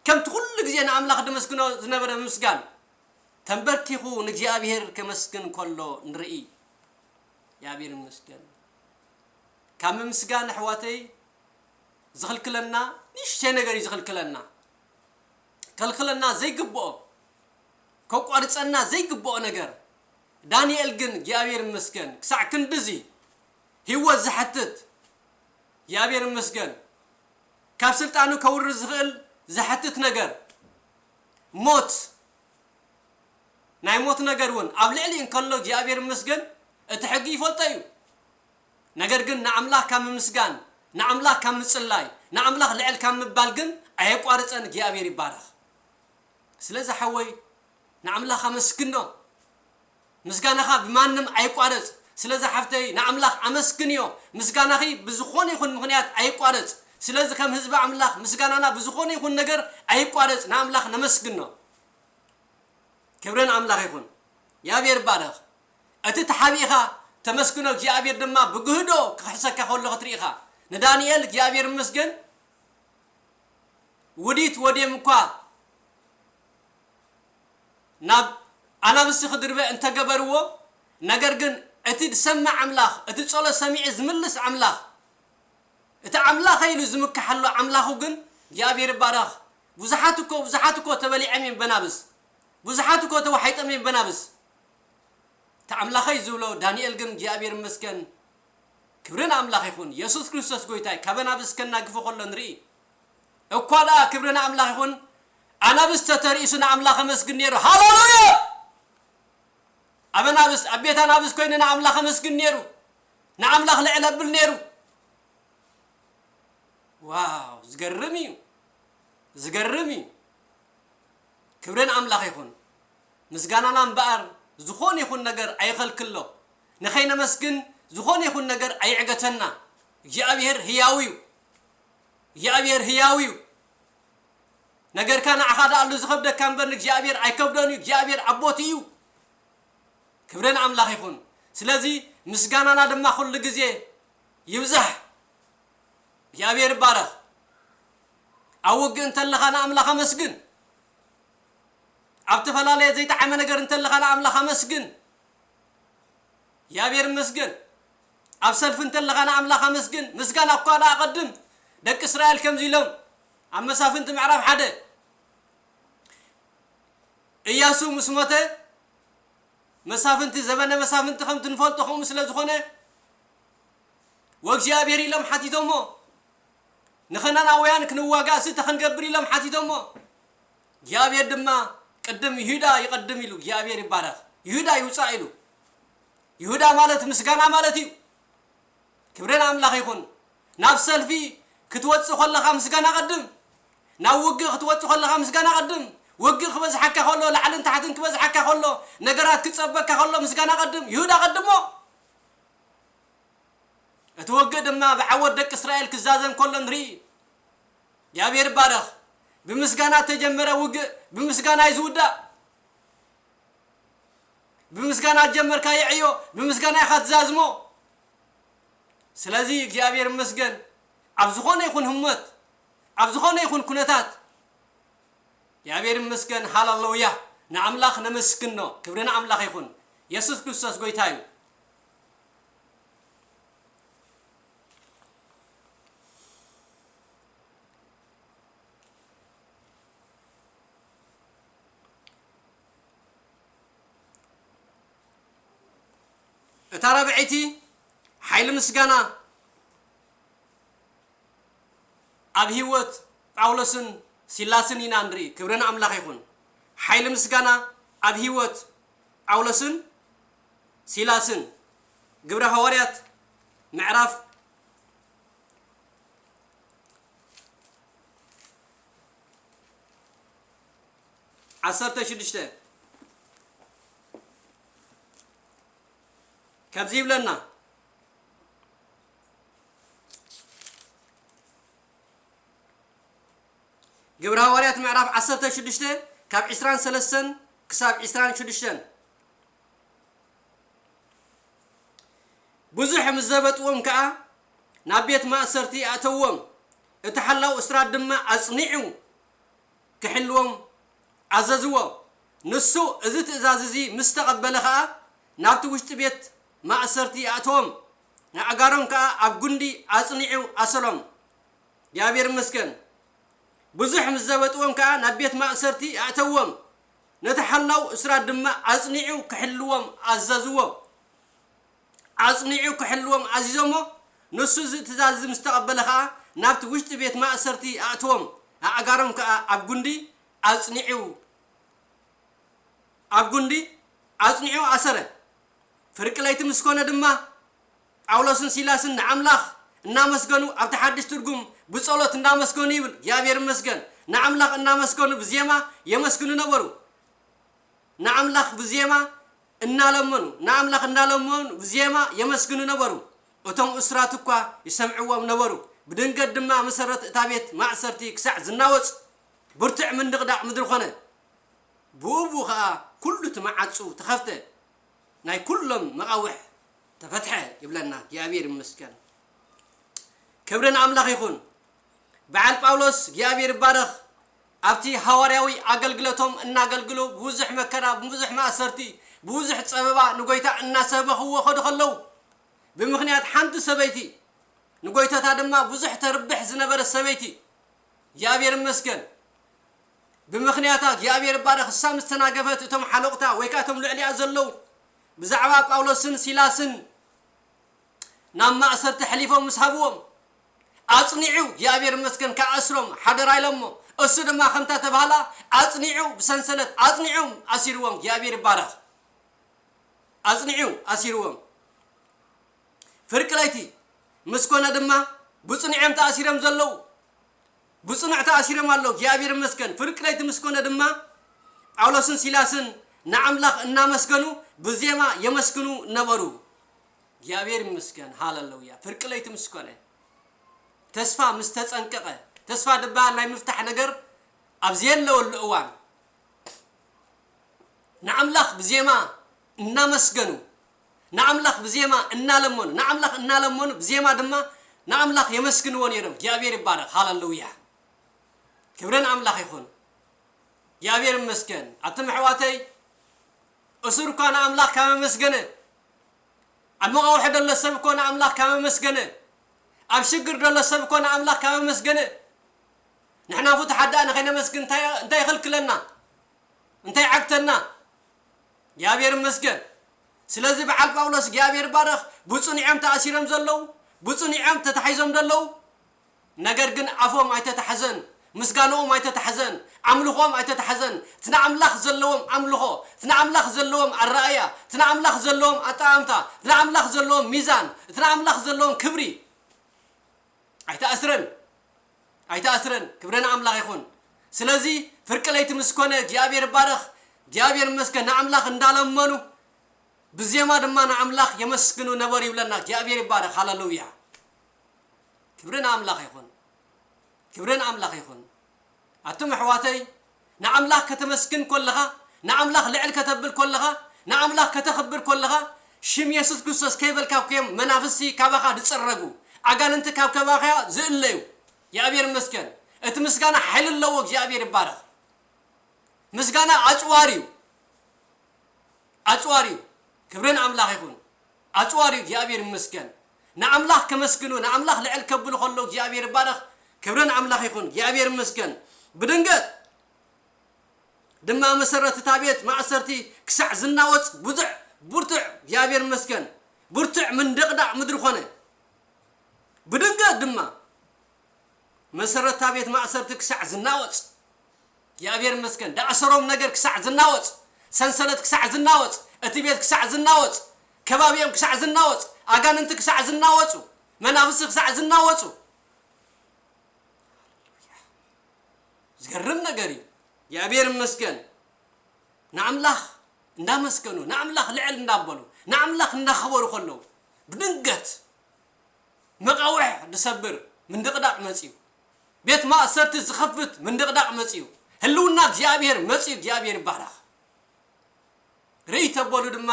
ከምቲ ኩሉ ግዜ ንኣምላኽ ዘመስግኖ ዝነበረ ምስጋን፣ ተንበርኪኹ ንእግዚኣብሔር ከመስግን ከሎ ንርኢ። እግዚኣብሔር ይመስገን። ካብ ምምስጋን ኣሕዋተይ ዝኽልክለና ንእሽተይ ነገር እዩ ዝኽልክለና። ከልክለና ዘይግብኦ፣ ከቋርጸና ዘይግብኦ ነገር። ዳንኤል ግን እግዚኣብሔር ይመስገን ክሳዕ ክንድዚ ህይወት ዝሓትት፣ እግዚኣብሔር ይመስገን፣ ካብ ስልጣኑ ከውርድ ዝኽእል ዝሓትት ነገር፣ ሞት፣ ናይ ሞት ነገር እውን ኣብ ልዕሊ እንከሎ እግዚኣብሔር ይመስገን እቲ ሕጊ ይፈልጦ እዩ። ነገር ግን ንኣምላኽ ካብ ምምስጋን፣ ንኣምላኽ ካብ ምጽላይ፣ ንኣምላኽ ልዕል ካብ ምባል ግን ኣየቋርጸን። እግዚኣብሔር ይባረኽ። ስለዚ ሓወይ ንኣምላኽ ኣመስግኖ። ምስጋናኻ ብማንም ኣይቋረጽ። ስለዚ ሓፍተይ ንኣምላኽ ኣመስግንዮ። ምስጋናኺ ብዝኾነ ይኹን ምኽንያት ኣይቋረጽ። ስለዚ ከም ህዝቢ ኣምላኽ ምስጋናና ብዝኾነ ይኹን ነገር ኣይቋረጽ። ንኣምላኽ ነመስግኖ። ክብሪ ንኣምላኽ ይኹን። እግዚኣብሔር ይባረኽ። እቲ ተሓቢእኻ ተመስግኖ እግዚኣብሔር ድማ ብግህዶ ክኽሕሰካ ከሎ ክትርኢ ኢኻ። ንዳንኤል እግዚኣብሔር ይመስገን ውዲት ወዴም እኳ ናብ ኣናብስቲ ክድርበ እንተገበርዎ፣ ነገር ግን እቲ ዝሰምዕ ኣምላኽ፣ እቲ ጸሎት ሰሚዑ ዝምልስ ኣምላኽ፣ እቲ ኣምላኸ ኢሉ ዝምክሓሉ ኣምላኹ ግን እግዚኣብሔር ይባረኽ። ብዙሓት እኮ፣ ብዙሓት እኮ ተበሊዖም እዮም በናብስ። ብዙሓት እኮ ተዋሒጦም እዮም በናብስ። እቲ ኣምላኸይ ዝብሎ ዳንኤል ግን እግዚኣብሔር ይመስገን፣ ክብሪ ንኣምላኽ ይኹን፣ የሱስ ክርስቶስ ጎይታይ ካብ ኣናብስ ከናግፎ ከሎ ንርኢ። እኳ ደኣ ክብሪ ንኣምላኽ ይኹን፣ ኣናብስ ተተርእሱ ንኣምላኽ ኣመስግን ነይሩ። ሃሌሉያ! ኣብ ኣናብስ፣ ኣብ ቤት ኣናብስ ኮይኑ ንኣምላኽ ኣመስግን ነይሩ። ንኣምላኽ ልዕል ኣብል ነይሩ። ዋው፣ ዝገርም እዩ። ዝገርም እዩ። ክብሪ ንኣምላኽ ይኹን። ምስጋናና እምበኣር ዝኾነ ይኹን ነገር ኣይኸልክሎ። ንኸይነመስግን ዝኾነ ይኹን ነገር ኣይዕገተና። እግዚኣብሔር ህያው እዩ። እግዚኣብሔር ህያው እዩ። ነገርካ ንዓኻ ደኣሉ ዝኸብደካ እምበር ንእግዚኣብሔር ኣይከብዶን እዩ። እግዚኣብሔር ኣቦት እዩ። ክብሪ ንኣምላኽ ይኹን። ስለዚ ምስጋናና ድማ ኩሉ ግዜ ይብዛሕ። እግዚኣብሔር ይባረኽ። ኣብ ውግእ እንተለኻ ንኣምላኽ ኣመስግን። ኣብ ተፈላለየ ዘይጠዓመ ነገር እንተለኻ ንኣምላኽ ኣመስግን። እግዚኣብሔር ይመስገን። ኣብ ሰልፊ እንተለኻ ንኣምላኽ ኣመስግን። ምስጋና እኳ ደኣ ኣቐድም። ደቂ እስራኤል ከምዚ ኢሎም ኣብ መሳፍንቲ ምዕራፍ ሓደ እያሱ ምስ ሞተ መሳፍንቲ፣ ዘበነ መሳፍንቲ ከምቲ ንፈልጦ ከምኡ ስለ ዝኾነ፣ "ወእግዚኣብሔር" ኢሎም ሓቲቶሞ፣ "ንኸነናውያን ክንዋጋእ ስተ ክንገብር?" ኢሎም ሓቲቶሞ፣ እግዚኣብሔር ድማ፣ "ቅድም ይሁዳ ይቐድም" ኢሉ፣ እግዚኣብሔር ይባረኽ፣ "ይሁዳ ይውፃእ" ኢሉ። ይሁዳ ማለት ምስጋና ማለት እዩ። ክብሪ ንኣምላኽ ይኹን። ናብ ሰልፊ ክትወጽእ ከለኻ ምስጋና ቀድም። ናብ ውግእ ክትወጽእ ከለኻ ምስጋና ቀድም። ውግእ ክበዝሓካ ከሎ፣ ላዕልን ታሕትን ክበዝሓካ ከሎ፣ ነገራት ክጸበካ ከሎ ምስጋና ቀድም። ይሁዳ ቀድሞ። እቲ ውግእ ድማ ብዓወት ደቂ እስራኤል ክዛዘም ከሎ ንርኢ። እግዚኣብሔር ይባረኽ። ብምስጋና እተጀመረ ውግእ ብምስጋና እዩ ዝውዳእ። ብምስጋና ጀመርካዮ ዕዮ፣ ብምስጋና ኢኻ ትዛዝሞ። ስለዚ እግዚኣብሔር ይመስገን፣ ኣብ ዝኾነ ይኹን ህሞት፣ ኣብ ዝኾነ ይኹን ኩነታት፣ እግዚኣብሔር ይመስገን፣ ሃለሉያ፣ ንኣምላኽ ነመስግኖ። ክብሪ ንኣምላኽ ይኹን። የሱስ ክርስቶስ ጎይታ እዩ። እታ ራብዐይቲ፣ ሓይሊ ምስጋና ኣብ ህይወት ጳውሎስን ሲላስን ኢና ንርኢ። ክብሪ ንኣምላኽ ይኹን። ሓይሊ ምስጋና ኣብ ህይወት ጳውሎስን ሲላስን። ግብረ ሃዋርያት ምዕራፍ ዓሰርተ ሽዱሽተ ከምዚ ይብለና። ግብረ ሃዋርያት ምዕራፍ ዓሰርተ ሽዱሽተ ካብ ዕስራን ሰለስተን ክሳብ ዕስራን ሽዱሽተን። ብዙሕ ምስ ዘበጥዎም ከኣ ናብ ቤት ማእሰርቲ ኣእተውዎም። እቲ ሓላው እስራት ድማ ኣጽኒዑ ክሕልዎም ኣዘዝዎ። ንሱ እዚ ትእዛዝ እዚ ምስ ተቐበለ ኸኣ ናብቲ ውሽጢ ቤት ማእሰርቲ ኣእተዎም። ኣእጋሮም ከኣ ኣብ ጉንዲ ኣጽኒዑ ኣሰሮም። እግዚኣብሔር ይመስገን። ብዙሕ ምስ ዘበጥዎም ከኣ ናብ ቤት ማእሰርቲ ኣእተውዎም። ነቲ ሓላው እስራት ድማ ኣጽኒዑ ክሕልዎም ኣዘዝዎ። ኣጽኒዑ ክሕልዎም ኣዚዞሞ። ንሱ እዚ ትእዛዝ እዚ ምስ ተቐበለ ኸኣ ናብቲ ውሽጢ ቤት ማእሰርቲ ኣእተዎም። ኣእጋሮም ከኣ ኣብ ጉንዲ ኣጽኒዑ ኣብ ጉንዲ ኣጽኒዑ ኣሰረ። ፍርቂ ለይቲ ምስ ኮነ ድማ ጳውሎስን ሲላስን ንኣምላኽ እናመስገኑ፣ ኣብቲ ሓድሽ ትርጉም ብጸሎት እናመስገኑ ይብል። እግዚኣብሔር ይመስገን። ንኣምላኽ እናመስገኑ ብዜማ የመስግኑ ነበሩ። ንኣምላኽ ብዜማ እናለመኑ፣ ንኣምላኽ እናለመኑ ብዜማ የመስግኑ ነበሩ። እቶም እሱራት እኳ ይሰምዕዎም ነበሩ። ብድንገት ድማ መሰረት እታ ቤት ማእሰርቲ ክሳዕ ዝናወጽ ብርቱዕ ምንድቕዳቕ ምድሪ ኾነ። ብኡ ብኡ ኸኣ ኩሉ እቲ መዓጹ ተኸፍተ፣ ናይ ኩሎም መቓውሕ ተፈትሐ ይብለና። እግዚኣብሔር ይመስገን። ክብርን ኣምላኽ ይኹን። በዓል ጳውሎስ እግዚኣብሔር ይባረኽ። ኣብቲ ሃዋርያዊ ኣገልግሎቶም እናገልግሉ ብብዙሕ መከራ፣ ብብዙሕ ማእሰርቲ፣ ብብዙሕ ጸበባ ንጎይታ እናሰበኽዎ ኸዱ ኸለዉ፣ ብምኽንያት ሓንቲ ሰበይቲ፣ ንጎይታታ ድማ ብዙሕ ተርብሕ ዝነበረት ሰበይቲ፣ እግዚኣብሔር ይመስገን፣ ብምኽንያታ እግዚኣብሔር ይባረኽ፣ እሳ ምስ ተናገፈት፣ እቶም ሓለቕታ ወይ ከኣ እቶም ልዕሊኣ ዘለዉ ብዛዕባ ጳውሎስን ሲላስን ናብ ማእሰርቲ ሕሊፎም ምስ ሃብዎም፣ ኣጽኒዑ እግዚኣብሔር ይመስገን ከኣስሮም ሓደራ ኢሎሞ። እሱ ድማ ከምታ ተባህላ ኣጽኒዑ ብሰንሰለት ኣጽኒዑ ኣሲርዎም። እግዚኣብሔር ይባረኽ። ኣጽኒዑ ኣሲርዎም። ፍርቂ ለይቲ ምስ ኮነ ድማ ብጽኑዕ እዮም ተኣሲሮም ዘለዉ። ብጽኑዕ ተኣሲሮም ኣለዉ። እግዚኣብሔር ይመስገን። ፍርቂ ለይቲ ምስ ኮነ ድማ ጳውሎስን ሲላስን ንኣምላኽ እናመስገኑ ብዜማ የመስግኑ ነበሩ። እግዚኣብሔር ይመስገን። ሃለሉያ። ፍርቂ ለይቲ ምስ ኮነ፣ ተስፋ ምስ ተጸንቀቐ፣ ተስፋ ዝበሃል ናይ ምፍታሕ ነገር ኣብ ዘየለወሉ እዋን፣ ንኣምላኽ ብዜማ እናመስገኑ፣ ንኣምላኽ ብዜማ እናለመኑ፣ ንኣምላኽ እናለመኑ ብዜማ ድማ ንኣምላኽ የመስግንዎ ነይሮም። እግዚኣብሔር ይባረኽ። ሃለሉያ። ክብሪ ንኣምላኽ ይኹን። እግዚኣብሔር ይመስገን። ኣቱም ኣሕዋተይ፣ እሱር እኳ ንኣምላኽ ካብ ኣመስገነ፣ ኣብ መቓውሒ ዘሎ ሰብ እኮ ንኣምላኽ ካብ ኣመስገነ፣ ኣብ ሽግር ዘሎ ሰብ እኮ ንኣምላኽ ካብ ኣመስገነ፣ ንሕና ፍቱሓት ደኣ ንኸይነመስግን እንታይ፣ እንታይ ይኽልክለና? እንታይ ዓግተና? እግዚኣብሔር ይመስገን። ስለዚ በዓል ጳውሎስ እግዚኣብሔር ይባረኽ፣ ብጽኑዕ እዮም ተኣሲሮም ዘለዉ፣ ብጽኑዕ እዮም ተታሒዞም ዘለዉ። ነገር ግን ኣፎም ኣይተታሕዘን፣ ምስጋንኦም ኣይተታሕዘን፣ ኣምልኾም ኣይተታሕዘን። እቲ ንኣምላኽ ዘለዎም ኣምልኾ፣ እቲ ንኣምላኽ ዘለዎም ኣረኣእያ፣ እቲ ንኣምላኽ ዘለዎም ኣጠማምታ፣ እቲ ንኣምላኽ ዘለዎም ሚዛን፣ እቲ ንኣምላኽ ዘለዎም ክብሪ ኣይተኣስረን፣ ኣይተኣስረን። ክብሪ ንኣምላኽ ይኹን። ስለዚ ፍርቂ ለይቲ ምስ ኮነ እግዚኣብሔር ይባረኽ፣ እግዚኣብሔር ይመስገን። ንኣምላኽ እንዳለመኑ ብዜማ ድማ ንኣምላኽ የመስግኑ ነበሩ ይብለና። እግዚኣብሔር ይባረኽ። ሃለሉያ። ክብሪ ንኣምላኽ ይኹን። ክብሪ ንኣምላኽ ይኹን። ኣቱም ኣሕዋተይ፣ ንኣምላኽ ከተመስግን ከለኻ፣ ንኣምላኽ ልዕል ከተብል ከለኻ፣ ንኣምላኽ ከተኽብር ከለኻ፣ ሽም የሱስ ክርስቶስ ከይበልካ እኮ እዮም መናፍስቲ ካባኻ ዝጽረጉ፣ ኣጋንንቲ ካብ ከባኻ ዝእለዩ። እግዚኣብሔር ይመስገን። እቲ ምስጋና ሓይሊ ኣለዎ። እግዚኣብሔር ይባረኽ። ምስጋና ኣጽዋር እዩ። ኣጽዋር እዩ። ክብሪ ንኣምላኽ ይኹን። ኣጽዋር እዩ። እግዚኣብሔር ይመስገን። ንኣምላኽ ከመስግኑ፣ ንኣምላኽ ልዕል ከብሉ ከለዉ እግዚኣብሔር ይባረኽ። ክብሪ ንኣምላኽ ይኹን። እግዚኣብሔር ይመስገን። ብድንገት ድማ መሰረት እታ ቤት ማእሰርቲ ክሳዕ ዝናወጽ ብዙሕ ብርቱዕ፣ እግዚኣብሔር ይመስገን፣ ብርቱዕ ምንድቕዳቕ ምድሪ ኾነ። ብድንገት ድማ መሰረት እታ ቤት ማእሰርቲ ክሳዕ ዝናወጽ፣ እግዚኣብሔር ይመስገን፣ ዳእሰሮም ነገር ክሳዕ ዝናወጽ፣ ሰንሰለት ክሳዕ ዝናወጽ፣ እቲ ቤት ክሳዕ ዝናወጽ፣ ከባቢኦም ክሳዕ ዝናወጽ፣ ኣጋንንቲ ክሳዕ ዝናወጹ፣ መናፍስቲ ክሳዕ ዝናወጹ። ዝገርም ነገር እዩ። እግዚኣብሔር ይመስገን። ንኣምላኽ እንዳመስገኑ፣ ንኣምላኽ ልዕል እንዳበሉ፣ ንኣምላኽ እንዳኸበሩ ከለዉ፣ ብድንገት መቓውሕ ዝሰብር ምንድቕዳቕ መጺኡ። ቤት ማእሰርቲ ዝኸፍት ምንድቕዳቕ መጺኡ። ህልውና እግዚኣብሔር መጺኡ። እግዚኣብሔር ይባረኽ። ርእይ ተበሉ ድማ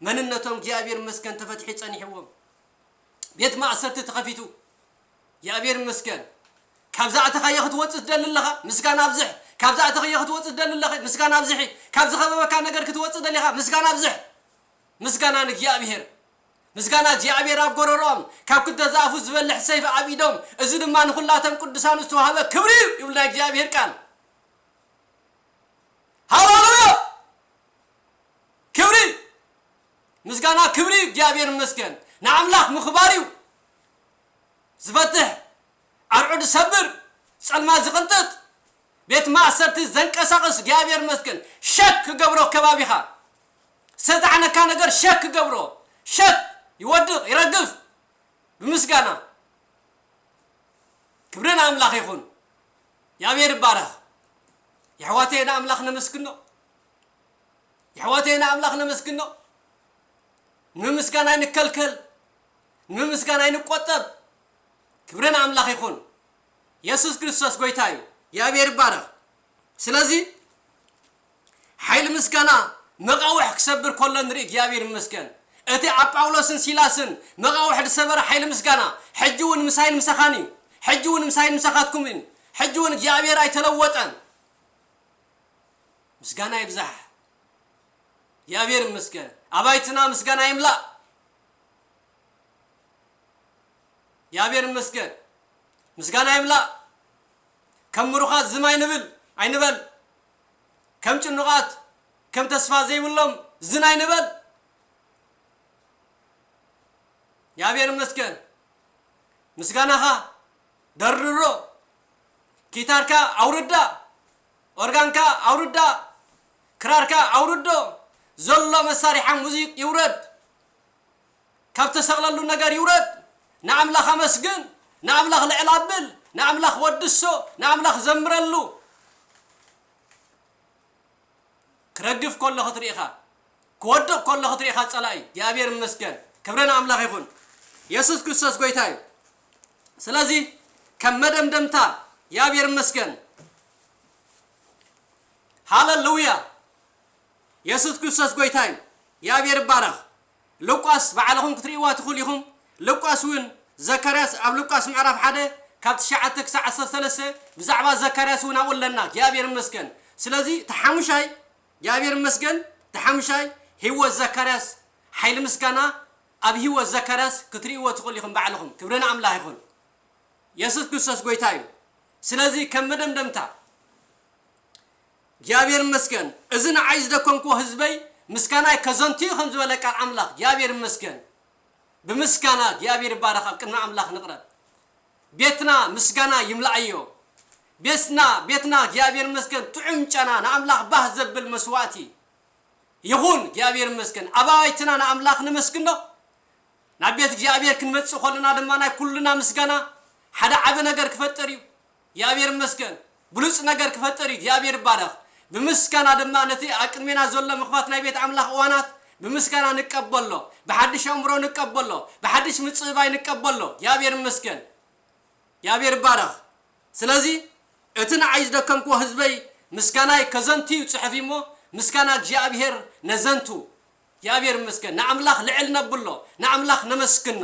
መንነቶም እግዚኣብሔር ይመስገን ተፈትሒ ጸኒሕዎም። ቤት ማእሰርቲ ተኸፊቱ። እግዚኣብሔር ይመስገን። ካብ ዝኣተኻዮ ክትወጽእ ትደሊ ኣለኻ? ምስጋና ኣብዝሕ። ካብ ዝኣተኻዮ ክትወጽእ ትደሊ ኣለኻ? ምስጋና ኣብዝሒ። ካብ ዝኸበበካ ነገር ክትወጽእ ደሊኻ? ምስጋና ኣብዝሕ። ምስጋና ንእግዚኣብሔር። ምስጋና እግዚኣብሔር ኣብ ጎረሮኦም፣ ካብ ክልተ ዝኣፉ ዝበልሕ ሰይፊ ኣብ ኢዶም፣ እዚ ድማ ንኹላቶም ቅዱሳኑ ዝተዋህበ ክብሪ እዩ ይብል ናይ እግዚኣብሔር ቃል። ሃሌሉያ! ክብሪ፣ ምስጋና፣ ክብሪ እግዚኣብሔር ይመስገን። ንኣምላኽ ምኽባር እዩ። ዝፈትሕ፣ ኣርዑ ዝሰብር፣ ጸልማት ዝቕንጥጥ፣ ቤት ማእሰርቲ ዘንቀሳቕስ እግዚኣብሔር ይመስገን። ሸክ ክገብሮ ከባቢኻ፣ ዝተጻዕነካ ነገር ሸክ ክገብሮ፣ ሸክ ይወድቕ፣ ይረግፍ። ብምስጋና ክብሪ ንኣምላኽ ይኹን። እግዚኣብሔር ይባረኽ። የሕዋተይ ንኣምላኽ ነመስግኖ። የሕዋተይ ንኣምላኽ ነመስግኖ። ንምምስጋን ኣይንከልከል፣ ንምምስጋን ኣይንቆጠብ። ክብሪ ንኣምላኽ ይኹን። የሱስ ክርስቶስ ጎይታ እዩ። እግዚኣብሔር ይባረኽ። ስለዚ ሓይሊ ምስጋና መቓውሕ ክሰብር ከሎ ንርኢ። እግዚኣብሔር ይመስገን። እቲ ኣብ ጳውሎስን ሲላስን መቓውሕ ዝሰበረ ሓይሊ ምስጋና፣ ሕጂ እውን ምሳይን ምሳኻን እዩ። ሕጂ እውን ምሳይን ምሳኻትኩም እዩ። ሕጂ እውን እግዚኣብሔር ኣይተለወጠን። ምስጋና ይብዛሕ። እግዚኣብሔር ይመስገን። ኣባይትና ምስጋና ይምላእ። እግዚኣብሔር ይመስገን። ምስጋና ይምላእ። ከም ምሩኻት ዝም ኣይንብል፣ ኣይንበል። ከም ጭኑቓት፣ ከም ተስፋ ዘይብሎም ዝን ኣይንበል። እግዚኣብሔር ይመስገን። ምስጋናኻ ደርድሮ፣ ኪታርካ ኣውርዳ፣ ኦርጋንካ ኣውርዳ፣ ክራርካ ኣውርዶ፣ ዘሎ መሳርሒ ሙዚቅ ይውረድ፣ ካብ ተሰቕለሉ ነገር ይውረድ። ንኣምላኽ ኣመስግን፣ ንኣምላኽ ልዕል ኣብል፣ ንኣምላኽ ወድሶ፣ ንኣምላኽ ዘምረሉ። ክረግፍ ከሎ ክትርኢ ኢኻ፣ ክወድቕ ከሎ ክትርኢ ኢኻ ጸላኢ። እግዚኣብሔር ይመስገን። ክብሪ ንኣምላኽ ይኹን። የሱስ ክርስቶስ ጎይታ እዩ። ስለዚ ከም መደምደምታ እግዚኣብሔር ይመስገን። ሃለሉያ። የሱስ ክርስቶስ ጎይታ እዩ። እግዚኣብሔር ይባረኽ። ሉቃስ ባዕልኹም ክትርእይዋ ትኽእሉ ኢኹም። ሉቃስ እውን ዘካርያስ ኣብ ሉቃስ ምዕራፍ ሓደ ካብ ትሽዓተ ክሳዕ ዓሰርተ ሰለስተ ብዛዕባ ዘካርያስ እውን ኣብኡ ኣለና። እግዚኣብሔር ይመስገን። ስለዚ እቲ ሓሙሻይ እግዚኣብሔር ይመስገን፣ እቲ ሓሙሻይ ህይወት ዘካርያስ፣ ሓይሊ ምስጋና ኣብ ህይወት ዘካርያስ ክትርእይዎ ትኽእሉ ኢኹም ባዕልኹም። ክብሪ ንኣምላኽ ይኹን። የሱስ ክርስቶስ ጎይታ እዩ። ስለዚ ከም መደምደምታ እግዚኣብሔር ይመስገን፣ እዚ ንዓይ ዝደከምክዎ ህዝበይ ምስጋናይ ከዘንቱ እዩ ከም ዝበለ ቃል ኣምላኽ እግዚኣብሔር ይመስገን። ብምስጋና እግዚኣብሔር ይባረኽ፣ ኣብ ቅድሚ ኣምላኽ ንቕረብ። ቤትና ምስጋና ይምላኣዮ። ቤትና፣ ቤትና እግዚኣብሔር ይመስገን፣ ጥዑም ጨና ንኣምላኽ ባህ ዘብል መስዋእቲ ይኹን። እግዚኣብሔር ይመስገን። ኣባይትና ንኣምላኽ ነመስግኖ። ናብ ቤት እግዚኣብሔር ክንመጽእ ከለና ድማ ናይ ኩልና ምስጋና ሓደ ዓቢ ነገር ክፈጥር እዩ። እግዚኣብሔር ይመስገን። ብሉጽ ነገር ክፈጥር እዩ። እግዚኣብሔር ይባረኽ። ብምስጋና ድማ ነቲ ኣብ ቅድሜና ዘሎ ምኽፋት ናይ ቤት ኣምላኽ እዋናት ብምስጋና ንቀበሎ። ብሓድሽ ኣእምሮ ንቀበሎ። ብሓድሽ ምጽብባይ ንቀበሎ። እግዚኣብሔር ይመስገን። እግዚኣብሔር ይባረኽ። ስለዚ እቲ ንዓይ ዝደከምክዎ ህዝበይ ምስጋናይ ከዘንቱ እዩ ጽሑፍ እሞ ምስጋና እግዚኣብሔር ነዘንቱ። እግዚኣብሔር ይመስገን። ንኣምላኽ ልዕል ነብሎ፣ ንኣምላኽ ነመስግኖ።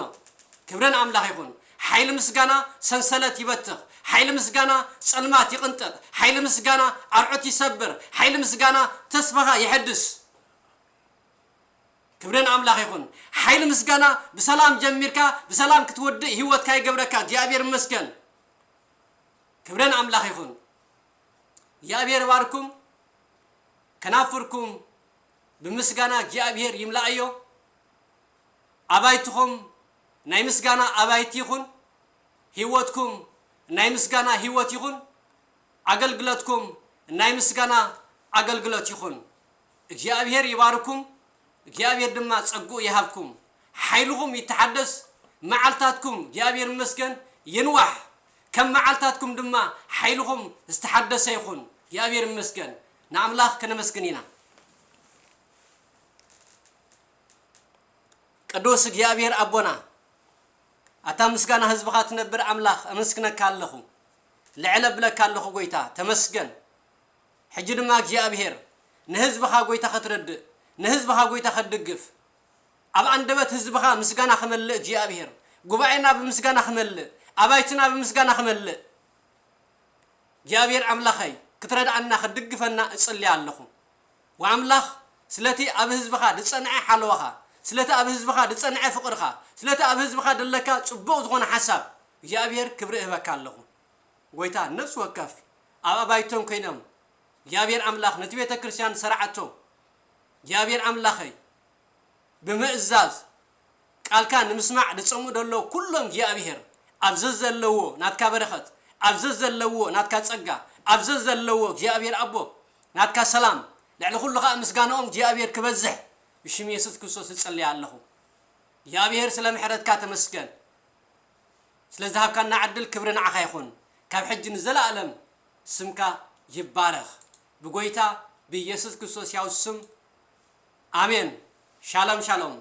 ክብሪ ንኣምላኽ ይኹን። ሓይሊ ምስጋና ሰንሰለት ይበትኽ፣ ሓይሊ ምስጋና ጸልማት ይቕንጥጥ፣ ሓይሊ ምስጋና ኣርዑት ይሰብር፣ ሓይሊ ምስጋና ተስፋኻ ይሕድስ። ክብሪ ንኣምላኽ ይኹን። ሓይሊ ምስጋና ብሰላም ጀሚርካ ብሰላም ክትወድእ ህይወትካ ይገብረካ። እግዚኣብሔር ይመስገን። ክብሪ ንኣምላኽ ይኹን። እግዚኣብሔር ይባርኩም። ከናፍርኩም ብምስጋና እግዚኣብሔር ይምላኣዮ። ኣባይትኹም ናይ ምስጋና ኣባይቲ ይኹን። ህይወትኩም ናይ ምስጋና ህይወት ይኹን። ኣገልግሎትኩም ናይ ምስጋና ኣገልግሎት ይኹን። እግዚኣብሔር ይባርኩም። እግዚኣብሔር ድማ ጸግኡ ይሃብኩም። ሓይልኹም ይተሓደስ። መዓልታትኩም እግዚኣብሔር ይመስገን ይንዋሕ። ከም መዓልታትኩም ድማ ሓይልኹም ዝተሓደሰ ይኹን። እግዚኣብሔር ይመስገን። ንኣምላኽ ከነመስግን ኢና። ቅዱስ እግዚኣብሔር ኣቦና፣ ኣታ ምስጋና ህዝብኻ ትነብር ኣምላኽ፣ ኣመስግነካ ኣለኹ። ልዕል ኣብለካ ኣለኹ ጎይታ፣ ተመስገን። ሕጂ ድማ እግዚኣብሔር፣ ንህዝብኻ ጎይታ ኸትረድእ፣ ንህዝብኻ ጎይታ ኸትድግፍ፣ ኣብ ኣንደበት ህዝብኻ ምስጋና ኽመልእ እግዚኣብሔር፣ ጉባኤና ብምስጋና ኽመልእ፣ ኣባይትና ብምስጋና ኽመልእ፣ እግዚኣብሔር ኣምላኸይ፣ ክትረድኣና ኽትድግፈና እጽሊ ኣለኹ። ወኣምላኽ፣ ስለቲ ኣብ ህዝብኻ ዝጸንዐ ሓለዋኻ፣ ስለቲ ኣብ ህዝብኻ ዝጸንዐ ፍቕርኻ፣ ስለቲ ኣብ ህዝብኻ ዘለካ ጽቡቕ ዝኾነ ሓሳብ፣ እግዚኣብሔር ክብሪ እህበካ ኣለኹ። ጎይታ፣ ነፍሲ ወከፍ ኣብ ኣባይቶም ኮይኖም፣ እግዚኣብሔር ኣምላኽ ነቲ ቤተ ክርስቲያን ዝሰርዓቶ፣ እግዚኣብሔር ኣምላኸይ፣ ብምእዛዝ ቃልካ ንምስማዕ ዝጸምኡ ዘለዉ ኩሎም እግዚኣብሔር፣ ኣብ ዘዘለዎ ናትካ በረኸት፣ ኣብ ዘዘለዎ ናትካ ጸጋ፣ ኣብ ዘዘለዎ እግዚኣብሔር ኣቦ ናትካ ሰላም፣ ልዕሊ ኩሉ ኸኣ ምስጋናኦም እግዚኣብሔር ክበዝሕ ብሽም የሱስ ክርስቶስ እጸልይ ኣለኹ። እግዚኣብሔር ስለ ምሕረትካ ተመስገን። ስለ ዝሃብካና ዕድል ክብሪ ንዓኻ ይኹን። ካብ ሕጂ ንዘለኣለም ስምካ ይባረኽ። ብጎይታ ብኢየሱስ ክርስቶስ ያው ስም ኣሜን። ሻሎም ሻሎም።